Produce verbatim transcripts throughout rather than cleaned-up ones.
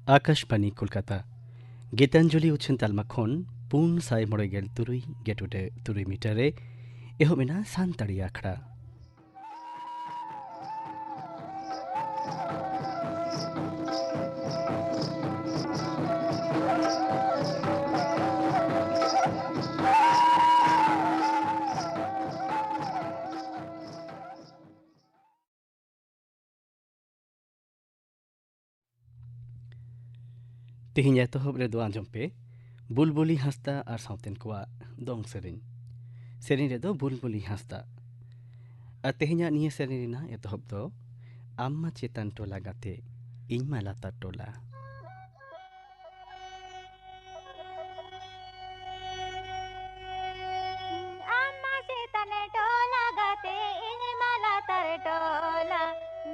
ᱟᱠᱟᱥᱵᱟᱱᱤ ᱠᱳᱞᱠᱟᱛᱟ᱾ ᱜᱤᱛᱟᱧᱡᱚᱞᱤ ᱩᱪᱷᱟᱹᱱ ᱛᱟᱞᱢᱟ ᱠᱷᱚᱱ ᱯᱩᱱ ᱥᱟᱭ ᱢᱚᱬᱮ ᱜᱮᱞ ᱛᱩᱨᱩᱭ ᱜᱮᱴᱩᱰᱟᱹ ᱛᱩᱨᱩᱭ ᱢᱤᱴᱟᱨ ᱨᱮ ᱮᱦᱚᱵ ᱮᱱᱟ ᱥᱟᱱᱛᱟᱲᱤ ᱟᱠᱷᱲᱟ᱾ ᱛᱮᱦᱮᱧ ᱮᱛᱚᱦᱚᱵ ᱨᱮᱫᱚ ᱟᱸᱡᱚᱢ ᱯᱮ ᱵᱩᱞᱵᱩᱞᱤ ᱦᱟᱸᱥᱫᱟ ᱟᱨ ᱥᱟᱶᱛᱮᱱ ᱠᱚᱣᱟᱜ ᱫᱚᱝ ᱥᱮᱨᱮᱧ᱾ ᱥᱮᱨᱮᱧ ᱨᱮᱫᱚ ᱵᱩᱞᱵᱩᱞᱤ ᱦᱟᱸᱥᱫᱟ᱾ ᱟᱨ ᱛᱮᱦᱮᱧᱟᱜ ᱱᱤᱭᱟᱹ ᱥᱮᱨᱮᱧ ᱨᱮᱱᱟᱜ ᱮᱛᱚᱦᱚᱵ ᱫᱚ, ᱟᱢ ᱢᱟ ᱪᱮᱛᱟᱱ ᱴᱚᱞᱟ ᱜᱟᱛᱮ, ᱤᱧ ᱢᱟ ᱞᱟᱛᱟᱨ ᱴᱚᱞᱟ᱾ ᱟᱢ ᱢᱟ ᱪᱮᱛᱟᱱ ᱴᱚᱞᱟ ᱜᱟᱛᱮ, ᱤᱧ ᱢᱟ ᱞᱟᱛᱟᱨ ᱴᱚᱞᱟ᱾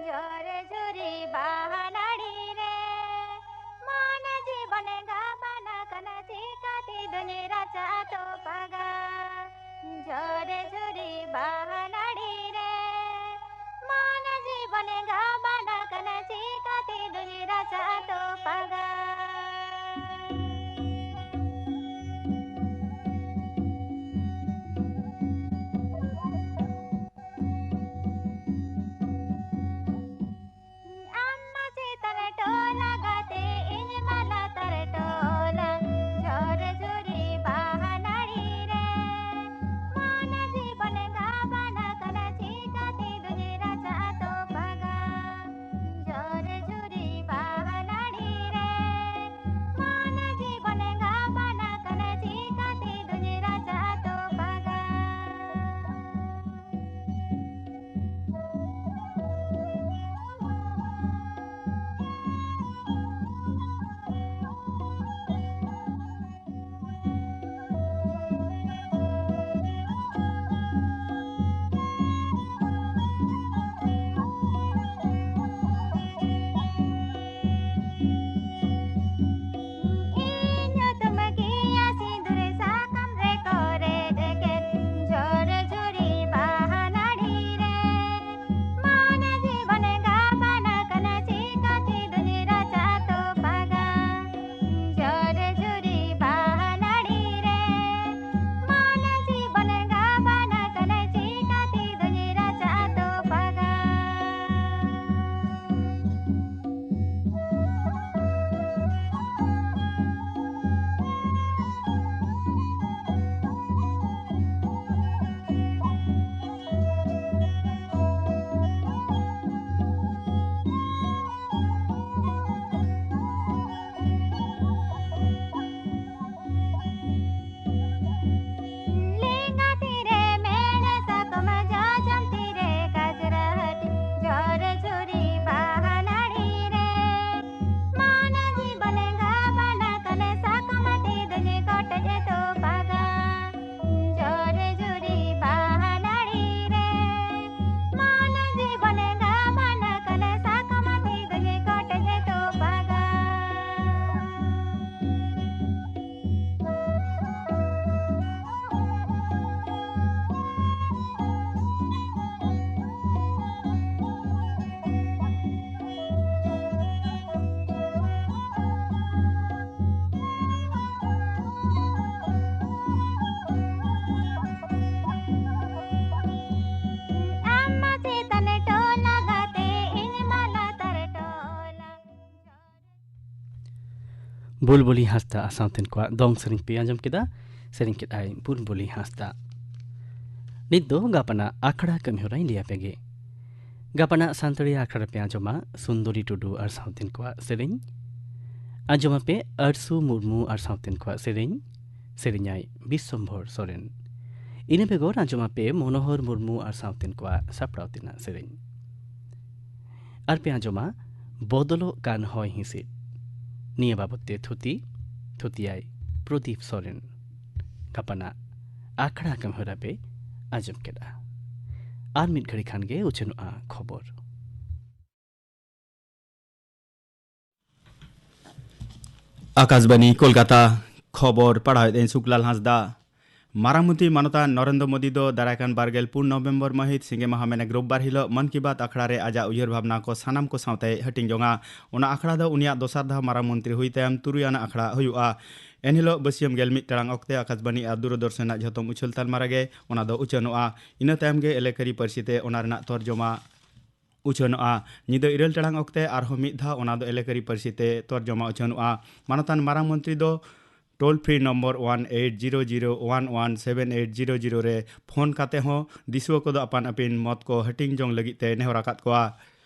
ᱡᱷᱚᱨ ᱡᱷᱩᱨᱤ ᱵᱟᱦᱟ ᱱᱟᱹᱲᱤ ᱨᱮ ᱢᱚᱱᱮ ᱡᱤᱵᱚᱱ ᱜᱟᱵᱟᱱ ᱟᱠᱟᱱᱟ, ᱪᱤᱠᱟᱹᱛᱮ ᱫᱩᱧ ᱨᱟᱪᱟ ᱛᱚᱯᱟᱜᱟ? ᱡᱷᱚᱨ ᱡᱷᱩᱨᱤ ᱵᱟᱦᱟ ᱱᱟᱹᱲᱤ ᱨᱮ ᱢᱚᱱᱮ ᱡᱤᱵᱚᱱ ᱜᱟᱵᱟᱱ ᱟᱠᱟᱱᱟ, ᱪᱤᱠᱟᱹᱛᱮ ᱫᱩᱧ ᱨᱟᱪᱟ ᱛᱚᱯᱟᱜᱟ? ᱟᱢ ᱢᱟ ᱵᱩᱞᱵᱩᱞᱤ ᱦᱟᱸᱥᱫᱟ ᱟᱨ ᱥᱟᱶᱛᱮᱱ ᱠᱚᱣᱟᱜ ᱫᱚᱝ ᱥᱮᱨᱮᱧ ᱯᱮ ᱟᱸᱡᱚᱢ ᱠᱮᱫᱟ᱾ ᱥᱮᱨᱮᱧ ᱠᱮᱫᱟᱭ ᱵᱩᱞᱵᱩᱞᱤ ᱦᱟᱸᱥᱫᱟ᱾ ᱱᱤᱛ ᱫᱚ ᱜᱟᱯᱟᱱᱟᱜ ᱟᱠᱷᱲᱟ ᱠᱟᱹᱢᱤ ᱦᱚᱨᱟᱧ ᱞᱟᱹᱭ ᱟᱯᱮ ᱜᱮ᱾ ᱜᱟᱯᱟᱱᱟᱜ ᱥᱟᱱᱛᱟᱲᱤ ᱟᱠᱷᱲᱟ ᱨᱮᱯᱮ ᱟᱸᱡᱚᱢᱟ ᱥᱩᱱᱫᱚᱨᱤ ᱴᱩᱰᱩ ᱟᱨ ᱥᱟᱶᱛᱮᱱ ᱠᱚᱣᱟᱜ ᱥᱮᱨᱮᱧ, ᱟᱸᱡᱚᱢᱟᱯᱮ ᱟᱨᱥᱩ ᱢᱩᱨᱢᱩ ᱟᱨ ᱥᱟᱶᱛᱮᱱ ᱠᱚᱣᱟᱜ ᱥᱮᱨᱮᱧ, ᱥᱮᱨᱮᱧᱟᱭ ᱵᱤᱥᱥᱚᱢᱵᱷᱚᱨ ᱥᱚᱨᱮᱱ᱾ ᱤᱱᱟᱹ ᱵᱮᱜᱚᱨ ᱟᱸᱡᱚᱢᱟᱯᱮ ᱢᱚᱱᱳᱦᱚᱨ ᱢᱩᱨᱢᱩ ᱟᱨ ᱥᱟᱶᱛᱮᱱ ᱠᱚᱣᱟᱜ ᱥᱟᱯᱲᱟᱣ ᱛᱮᱱᱟᱜ ᱥᱮᱨᱮᱧ᱾ ᱟᱨ ᱯᱮ ᱟᱸᱡᱚᱢᱟ ᱵᱚᱫᱚᱞᱚᱜ ᱠᱟᱱ ᱦᱚᱭ ᱦᱤᱸᱥᱤᱫ᱾ ᱱᱤᱭᱟᱹ ᱵᱟᱵᱚᱫ ᱛᱮ ᱛᱷᱩᱛᱤ, ᱛᱷᱩᱛᱤᱭᱟᱭ ᱯᱨᱚᱫᱤᱯ ᱥᱚᱨᱮᱱ᱾ ᱜᱟᱯᱟᱱᱟᱜ ᱟᱠᱷᱲᱟ ᱠᱟᱹᱢᱤ ᱦᱚᱨᱟ ᱯᱮ ᱟᱸᱡᱚᱢ ᱠᱮᱫᱟ᱾ ᱟᱨ ᱢᱤᱫ ᱜᱷᱟᱹᱲᱤ ᱠᱷᱟᱱ ᱜᱮ ᱩᱪᱷᱟᱹᱱᱚᱜᱼᱟ ᱠᱷᱚᱵᱚᱨ᱾ ᱟᱠᱟᱥᱵᱟᱱᱤ ᱠᱳᱞᱠᱟᱛᱟ, ᱠᱷᱚᱵᱚᱨ ᱯᱟᱲᱦᱟᱣᱮᱫ ᱟᱹᱧ ᱥᱩᱠᱞᱟᱞ ᱦᱟᱸᱥᱫᱟ᱾ ᱢᱟᱨᱟᱝ ᱢᱚᱱᱛᱨᱤ ᱢᱟᱱᱚᱛᱟᱱ ᱱᱚᱨᱮᱱᱫᱨᱚ ᱢᱳᱫᱤ ᱫᱚ ᱫᱟᱨᱟᱭ ᱠᱟᱱ ᱵᱟᱨᱜᱮᱞ ᱯᱩᱱ ᱱᱚᱵᱷᱮᱢᱵᱚᱨ ᱢᱟᱹᱦᱤᱛ ᱥᱤᱸᱜᱮ ᱢᱟᱦᱟ ᱢᱮᱱᱮᱠ ᱨᱳᱵᱵᱟᱨ ᱦᱤᱞᱳᱜ ᱢᱚᱱ ᱠᱤ ᱵᱟᱛ ᱟᱠᱷᱲᱟ ᱨᱮ ᱟᱡᱟᱜ ᱩᱭᱦᱟᱹᱨ ᱵᱷᱟᱵᱽᱱᱟ ᱠᱚ ᱥᱟᱱᱟᱢ ᱠᱚ ᱥᱟᱶᱛᱮᱭ ᱦᱟᱹᱴᱤᱧ ᱡᱚᱝᱟ᱾ ᱚᱱᱟ ᱟᱠᱷᱲᱟ ᱫᱚ ᱩᱱᱤᱭᱟᱜ ᱫᱚᱥᱟᱨ ᱫᱷᱟᱣ ᱢᱟᱨᱟᱝ ᱢᱚᱱᱛᱨᱤ ᱦᱩᱭ ᱛᱟᱭᱚᱢ ᱛᱩᱨᱩᱭ ᱟᱱᱟᱜ ᱟᱠᱷᱲᱟ ᱦᱩᱭᱩᱜᱼᱟ᱾ ᱮᱱᱦᱤᱞᱳᱜ ᱵᱟᱹᱥᱤᱭᱟᱹᱢ ᱜᱮᱞ ᱢᱤᱫ ᱴᱟᱲᱟᱝ ᱚᱠᱛᱮ ᱟᱠᱟᱥᱵᱟᱱᱤ ᱟᱨ ᱫᱩᱨᱚᱫᱚᱨᱥᱚᱱ ᱨᱮᱱᱟᱜ ᱡᱷᱚᱛᱚᱢ ᱩᱪᱷᱟᱹᱞ ᱛᱟᱞᱢᱟ ᱨᱮᱜᱮ ᱚᱱᱟ ᱫᱚ ᱩᱪᱷᱟᱹᱱᱚᱜᱼᱟ᱾ ᱤᱱᱟᱹ ᱛᱟᱭᱚᱢ ᱜᱮ ᱮᱞᱮᱠᱟᱨᱤ ᱯᱟᱹᱨᱥᱤ ᱛᱮ ᱚᱱᱟ ᱨᱮᱱᱟᱜ ᱛᱚᱨᱡᱚᱢᱟ ᱩᱪᱷᱟᱹᱱᱚᱜᱼᱟ᱾ ᱧᱤᱫᱟᱹ ᱤᱨᱟᱹᱞ ᱴᱟᱲᱟᱝ ᱚᱠᱛᱮ ᱟᱨᱦᱚᱸ ᱢᱤᱫ ᱫᱷᱟᱣ ᱚᱱᱟ ᱫᱚ ᱮᱞᱮᱠᱟᱨᱤ ᱯᱟᱹᱨᱥᱤ ᱛᱮ ᱛᱚᱨᱡᱚᱢᱟ ᱩᱪᱷᱟᱹᱱᱚᱜᱼᱟ᱾ ᱢᱟᱱᱚᱛᱟᱱ ᱢᱟᱨᱟᱝ ᱢᱚᱱᱛᱨᱤ ᱫᱚ toll free number one eight zero zero one one seven eight zero zero ᱨᱮ ᱯᱷᱳᱱ ᱠᱟᱛᱮ ᱦᱚᱸ ᱫᱤᱥᱩᱣᱟᱹ ᱠᱚᱫᱚ ᱟᱯᱟᱱ ᱟᱹᱯᱤᱱ ᱢᱚᱛ ᱠᱚ ᱦᱟᱹᱴᱤᱧ ᱡᱚᱝ ᱞᱟᱹᱜᱤᱫ ᱛᱮ ᱱᱮᱦᱚᱨ ᱟᱠᱟᱫ ᱠᱚᱣᱟ᱾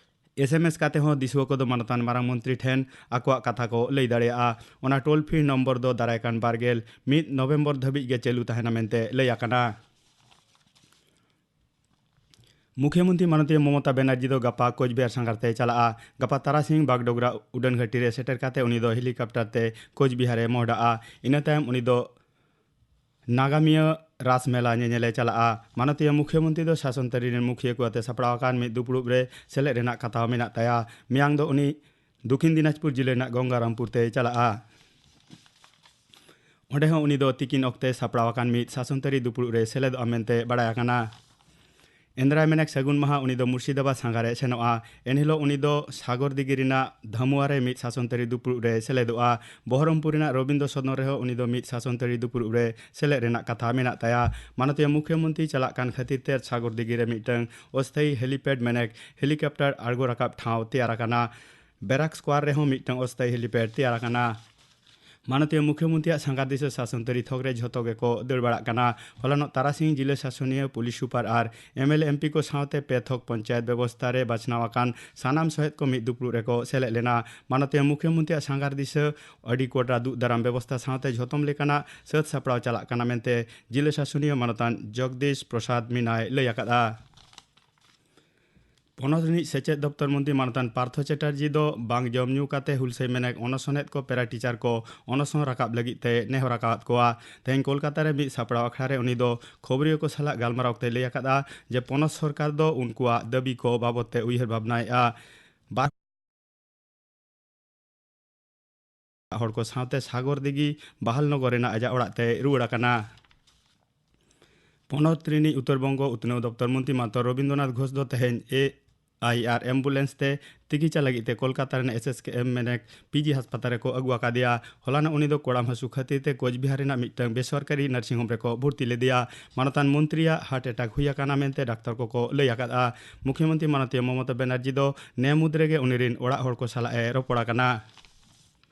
ᱮᱥ ᱮᱢ ᱮᱥ ᱠᱟᱛᱮ ᱦᱚᱸ ᱫᱤᱥᱩᱣᱟᱹ ᱠᱚᱫᱚ ᱢᱟᱱᱚᱛᱟᱱ ᱢᱟᱨᱟᱝ ᱢᱚᱱᱛᱨᱤ ᱴᱷᱮᱱ ᱟᱠᱚᱣᱟᱜ ᱠᱟᱛᱷᱟ ᱠᱚ ᱞᱟᱹᱭ ᱫᱟᱲᱮᱭᱟᱜᱼᱟ᱾ ᱚᱱᱟ ᱴᱳᱞ ᱯᱷᱨᱤ ᱱᱚᱢᱵᱚᱨ ᱫᱚ ᱫᱟᱨᱟᱭ ᱠᱟᱱ ᱵᱟᱨᱜᱮᱞ ᱢᱤᱫ ᱱᱚᱵᱷᱮᱢᱵᱚᱨ ᱫᱷᱟᱹᱵᱤᱡ ᱜᱮ ᱪᱟᱹᱞᱩ ᱛᱟᱦᱮᱱᱟ ᱢᱮᱱᱛᱮ ᱞᱟᱹᱭ ᱟᱠᱟᱱᱟ᱾ ᱢᱩᱠᱷᱭᱟᱹᱢᱚᱱᱛᱨᱤ ᱢᱟᱱᱚᱛᱤᱭᱟᱹ ᱢᱚᱢᱚᱛᱟ ᱵᱮᱱᱟᱨᱡᱤ ᱫᱚ ᱜᱟᱯᱟ ᱠᱳᱪᱵᱤᱦᱟᱨ ᱥᱟᱸᱜᱷᱟᱨ ᱛᱮᱭ ᱪᱟᱞᱟᱜᱼᱟ᱾ ᱜᱟᱯᱟ ᱛᱟᱨᱟᱥᱤᱧ ᱵᱟᱜᱰᱳᱜᱽᱨᱟ ᱩᱰᱟᱹᱱ ᱜᱷᱟᱹᱴᱤ ᱨᱮ ᱥᱮᱴᱮᱨ ᱠᱟᱛᱮ ᱩᱱᱤ ᱫᱚ ᱦᱮᱞᱤᱠᱟᱯᱴᱟᱨ ᱛᱮ ᱠᱳᱪᱵᱤᱦᱟᱨ ᱮ ᱢᱚᱦᱰᱟᱜᱼᱟ᱾ ᱤᱱᱟᱹ ᱛᱟᱭᱚᱢ ᱩᱱᱤ ᱫᱚ ᱱᱟᱜᱟᱢᱤᱭᱟᱹ ᱨᱟᱥ ᱢᱮᱞᱟ ᱧᱮᱧᱮᱞᱮ ᱪᱟᱞᱟᱜᱼᱟ᱾ ᱢᱟᱱᱚᱛᱤᱭᱟᱹ ᱢᱩᱠᱷᱭᱟᱹᱢᱚᱱᱛᱨᱤ ᱫᱚ ᱥᱟᱥᱚᱱ ᱛᱟᱹᱨᱤ ᱨᱮᱱ ᱢᱩᱠᱷᱤᱭᱟᱹ ᱠᱚ ᱟᱛᱮ ᱥᱟᱯᱲᱟᱣ ᱟᱠᱟᱱ ᱢᱤᱫ ᱫᱩᱯᱲᱩᱵ ᱨᱮ ᱥᱮᱞᱮᱫ ᱨᱮᱱᱟᱜ ᱠᱟᱛᱷᱟ ᱦᱚᱸ ᱢᱮᱱᱟᱜ ᱛᱟᱭᱟ᱾ ᱢᱮᱭᱟᱝ ᱫᱚ ᱩᱱᱤ ᱫᱚᱠᱷᱤᱱ ᱫᱤᱱᱟᱡᱽᱯᱩᱨ ᱡᱤᱞᱟᱹ ᱨᱮᱱᱟᱜ ᱜᱚᱝᱜᱟᱨᱟᱢᱯᱩᱨ ᱛᱮᱭ ᱪᱟᱞᱟᱜᱼᱟ᱾ ᱚᱸᱰᱮ ᱦᱚᱸ ᱩᱱᱤ ᱫᱚ ᱛᱤᱠᱤᱱ ᱚᱠᱛᱮ ᱥᱟᱯᱲᱟᱣ ᱟᱠᱟᱱ ᱢᱤᱫ ᱥᱟᱥᱚᱱᱛᱟᱹᱨᱤ ᱫᱩᱯᱲᱩᱵ ᱨᱮ ᱥᱮᱞᱮᱫᱚᱜᱼᱟ ᱢᱮᱱᱛᱮ ᱵᱟᱲᱟᱭ ᱟᱠᱟᱱᱟ᱾ ᱮᱱᱫᱨᱟᱭ ᱢᱮᱱᱮᱠ ᱥᱟᱹᱜᱩᱱ ᱢᱟᱦᱟ ᱩᱱᱤ ᱫᱚ ᱢᱩᱨᱥᱤᱫᱟᱵᱟᱫᱽ ᱥᱟᱸᱜᱷᱟᱨ ᱮ ᱥᱮᱱᱚᱜᱼᱟ᱾ ᱮᱱᱦᱤᱞᱳᱜ ᱩᱱᱤ ᱫᱚ ᱥᱟᱜᱚᱨ ᱫᱤᱜᱷᱤ ᱨᱮᱱᱟᱜ ᱫᱷᱟᱢᱩᱣᱟ ᱨᱮ ᱢᱤᱫ ᱥᱟᱥᱚᱱᱛᱟᱹᱨᱤ ᱫᱩᱯᱲᱩᱵ ᱨᱮ ᱥᱮᱞᱮᱫᱚᱜᱼᱟ᱾ ᱵᱚᱦᱚᱨᱚᱢᱯᱩᱨ ᱨᱮᱱᱟᱜ ᱨᱚᱵᱤᱱᱫᱨᱚ ᱥᱚᱫᱚᱱ ᱨᱮᱦᱚᱸ ᱩᱱᱤ ᱫᱚ ᱢᱤᱫ ᱥᱟᱥᱚᱱᱛᱟᱹᱨᱤ ᱫᱩᱯᱲᱩᱵ ᱨᱮ ᱥᱮᱞᱮᱫ ᱨᱮᱱᱟᱜ ᱠᱟᱛᱷᱟ ᱢᱮᱱᱟᱜ ᱛᱟᱭᱟ᱾ ᱢᱟᱱᱚᱛᱤᱭᱟᱹ ᱢᱩᱠᱷᱭᱟᱹᱢᱚᱱᱛᱨᱤ ᱪᱟᱞᱟᱜ ᱠᱟᱱ ᱠᱷᱟᱹᱛᱤᱨ ᱛᱮ ᱥᱟᱜᱚᱨ ᱫᱤᱜᱷᱤ ᱨᱮ ᱢᱤᱫᱴᱟᱝ ᱚᱥᱛᱷᱟᱭᱤ ᱦᱮᱞᱤᱯᱮᱰ ᱢᱮᱱᱮᱠ ᱦᱮᱞᱤᱠᱟᱯᱴᱟᱨ ᱟᱬᱜᱚ ᱨᱟᱠᱟᱵ ᱴᱷᱟᱶ ᱛᱮᱭᱟᱨ ᱟᱠᱟᱱᱟ᱾ ᱵᱮᱨᱟᱠ ᱥᱠᱚᱣᱟᱨ ᱨᱮᱦᱚᱸ ᱢᱤᱫᱴᱟᱝ ᱚᱥᱛᱷᱟᱭᱤ ᱦᱮᱞᱤᱯᱮᱰ ᱛᱮᱭᱟᱨ ᱟᱠᱟᱱᱟ᱾ ᱢᱟᱱᱚᱛᱤᱭᱟᱹ ᱢᱩᱠᱷᱭᱚᱢᱚᱱᱛᱨᱤᱭᱟᱜ ᱥᱟᱸᱜᱷᱟᱨ ᱫᱤᱥᱟᱹ ᱥᱟᱥᱚᱱ ᱛᱟᱹᱨᱤ ᱛᱷᱚᱠ ᱨᱮ ᱡᱷᱚᱛᱚ ᱜᱮᱠᱚ ᱫᱟᱹᱲ ᱵᱟᱲᱟᱜ ᱠᱟᱱᱟ᱾ ᱦᱚᱞᱟᱱᱚᱜ ᱛᱟᱨᱟᱥᱤᱧ ᱡᱤᱞᱟᱹ ᱥᱟᱥᱚᱱᱤᱭᱟᱹ, police super R M L A M P ᱠᱚ ᱥᱟᱶᱛᱮ ᱯᱮ ᱛᱷᱚᱠ ᱯᱚᱧᱪᱟᱭᱮᱛ ᱵᱮᱵᱚᱥᱛᱷᱟ ᱨᱮ ᱵᱟᱪᱷᱱᱟᱣ ᱟᱠᱟᱱ ᱥᱟᱱᱟᱢ ᱥᱚᱦᱮᱫ ᱠᱚ ᱢᱤᱫ ᱫᱩᱯᱲᱩᱵ ᱨᱮᱠᱚ ᱥᱮᱞᱮᱫ ᱞᱮᱱᱟ᱾ ᱢᱟᱱᱚᱛᱤᱭᱟᱹ ᱢᱩᱠᱷᱭᱚᱢᱚᱱᱛᱨᱤᱭᱟᱜ ᱥᱟᱸᱜᱷᱟᱨ ᱫᱤᱥᱟᱹ ᱟᱹᱰᱤ ᱠᱚᱰᱨᱟ ᱫᱩᱜ ᱫᱟᱨᱟᱢ ᱵᱮᱵᱚᱥᱛᱷᱟ ᱥᱟᱶᱛᱮ ᱡᱷᱚᱛᱚᱢ ᱞᱮᱠᱟᱱᱟᱜ ᱥᱟᱹᱛ ᱥᱟᱯᱲᱟᱣ ᱪᱟᱞᱟᱜ ᱠᱟᱱᱟ ᱢᱮᱱᱛᱮ ᱡᱤᱞᱟᱹ ᱥᱟᱥᱚᱱᱤᱭᱟᱹ ᱢᱟᱱᱚᱛᱟᱱ ᱡᱚᱜᱽᱫᱤᱥ ᱯᱨᱚᱥᱟᱫᱽ ᱢᱤᱱᱟᱭ ᱞᱟᱹᱭ ᱟᱠᱟᱫᱼᱟ᱾ ᱯᱚᱱᱚᱛ ᱨᱤᱱᱤᱡ ᱥᱮᱪᱮᱫ ᱫᱚᱯᱛᱚᱨ ᱢᱚᱱᱛᱨᱤ ᱢᱟᱱᱚᱛᱟᱱ ᱯᱟᱨᱛᱷᱚ ᱪᱮᱴᱟᱨᱡᱤ ᱫᱚ ᱵᱟᱝ ᱡᱚᱢ ᱧᱩ ᱠᱟᱛᱮ ᱦᱩᱞᱥᱟᱹᱭ ᱢᱮᱱᱮᱠ ᱚᱱᱚᱥᱚᱱᱮᱫ ᱠᱚ ᱯᱮᱨᱟ ᱴᱤᱪᱟᱨ ᱠᱚ ᱚᱱᱚᱥᱚᱱ ᱨᱟᱠᱟᱵ ᱞᱟᱹᱜᱤᱫ ᱛᱮ ᱱᱮᱦᱚᱨ ᱟᱠᱟᱫ ᱠᱚᱣᱟ᱾ ᱛᱮᱦᱮᱧ ᱠᱳᱞᱠᱟᱛᱟ ᱨᱮ ᱢᱤᱫ ᱥᱟᱯᱲᱟᱣ ᱟᱠᱷᱲᱟ ᱨᱮ ᱩᱱᱤ ᱫᱚ ᱠᱷᱚᱵᱚᱨᱤᱭᱟᱹ ᱠᱚ ᱥᱟᱞᱟᱜ ᱜᱟᱞᱢᱟᱨᱟᱣ ᱚᱠᱛᱮ ᱞᱟᱹᱭ ᱟᱠᱟᱫᱼᱟ ᱡᱮ ᱯᱚᱱᱚᱛ ᱥᱚᱨᱠᱟᱨ ᱫᱚ ᱩᱱᱠᱩᱣᱟᱜ ᱫᱟᱹᱵᱤ ᱠᱚ ᱵᱟᱵᱚᱛ ᱛᱮ ᱩᱭᱦᱟᱹᱨ ᱵᱷᱟᱵᱽᱱᱟᱭᱮᱫᱼᱟ᱾ ᱵᱟᱨ ᱦᱚᱲ ᱠᱚ ᱥᱟᱶᱛᱮ ᱥᱟᱜᱚᱨ ᱫᱤᱜᱷᱤ ᱵᱟᱦᱟᱞᱱᱚᱜᱚᱨ ᱨᱮᱱᱟᱜ ᱟᱡᱟᱜ ᱚᱲᱟᱜ ᱛᱮᱭ ᱨᱩᱣᱟᱹᱲ ᱟᱠᱟᱱᱟ᱾ ᱯᱚᱱᱚᱛ ᱨᱤᱱᱤᱡ ᱩᱛᱛᱚᱨ ᱵᱚᱝᱜᱚ ᱩᱛᱱᱟᱹᱣ ᱫᱚᱯᱛᱚᱨ ᱢᱚᱱᱛᱨᱤ ᱢᱟᱱᱚᱛᱟᱱ ᱨᱚᱵᱤᱱᱫᱨᱚᱱᱟᱛᱷ ᱜᱷᱳᱥ ᱫᱚ ᱛᱮᱦᱮᱧ ᱮ ᱟᱭ ᱟᱨ ᱮᱢᱵᱩᱞᱮᱱᱥ ᱛᱮ ᱛᱤᱠᱤᱪᱟ ᱞᱟᱹᱜᱤᱫ ᱛᱮ ᱠᱳᱞᱠᱟᱛᱟ ᱨᱮᱱᱟᱜ ᱮᱥ ᱮᱥ ᱠᱮ ᱮᱢ ᱢᱮᱱᱮᱠ ᱯᱤ ᱡᱤ ᱦᱟᱥᱯᱟᱛᱟᱞ ᱨᱮᱠᱚ ᱟᱹᱜᱩ ᱟᱠᱟᱫᱮᱭᱟ᱾ ᱦᱚᱞᱟᱱᱚᱜ ᱩᱱᱤ ᱫᱚ ᱠᱚᱲᱟᱢ ᱦᱟᱹᱥᱩ ᱠᱷᱟᱹᱛᱤᱨ ᱛᱮ ᱠᱳᱪᱵᱤᱦᱟᱨ ᱨᱮᱱᱟᱜ ᱢᱤᱫᱴᱟᱝ ᱵᱮᱥᱚᱨᱠᱟᱨᱤ ᱱᱟᱨᱥᱤᱝ ᱦᱳᱢ ᱨᱮᱠᱚ ᱵᱷᱚᱨᱛᱤ ᱞᱮᱫᱮᱭᱟ᱾ ᱢᱟᱱᱚᱛᱟᱱ ᱢᱚᱱᱛᱨᱤᱭᱟᱜ ᱦᱟᱨᱴ ᱮᱴᱟᱠ ᱦᱩᱭ ᱟᱠᱟᱱᱟ ᱢᱮᱱᱛᱮ ᱰᱟᱠᱛᱟᱨ ᱠᱚᱠᱚ ᱞᱟᱹᱭ ᱟᱠᱟᱫᱼᱟ᱾ ᱢᱩᱠᱷᱭᱚᱢᱚᱱᱛᱨᱤ ᱢᱟᱱᱚᱛᱤᱭᱟᱹ ᱢᱚᱢᱚᱛᱟ ᱵᱮᱱᱟᱨᱡᱤ ᱫᱚ ᱱᱮ ᱢᱩᱫᱽ ᱨᱮᱜᱮ ᱩᱱᱤ ᱨᱤᱱ ᱚᱲᱟᱜ ᱦᱚᱲ ᱠᱚ ᱥᱟᱞᱟᱜ ᱮ ᱨᱚᱯᱚᱲ ᱟᱠᱟᱱᱟ᱾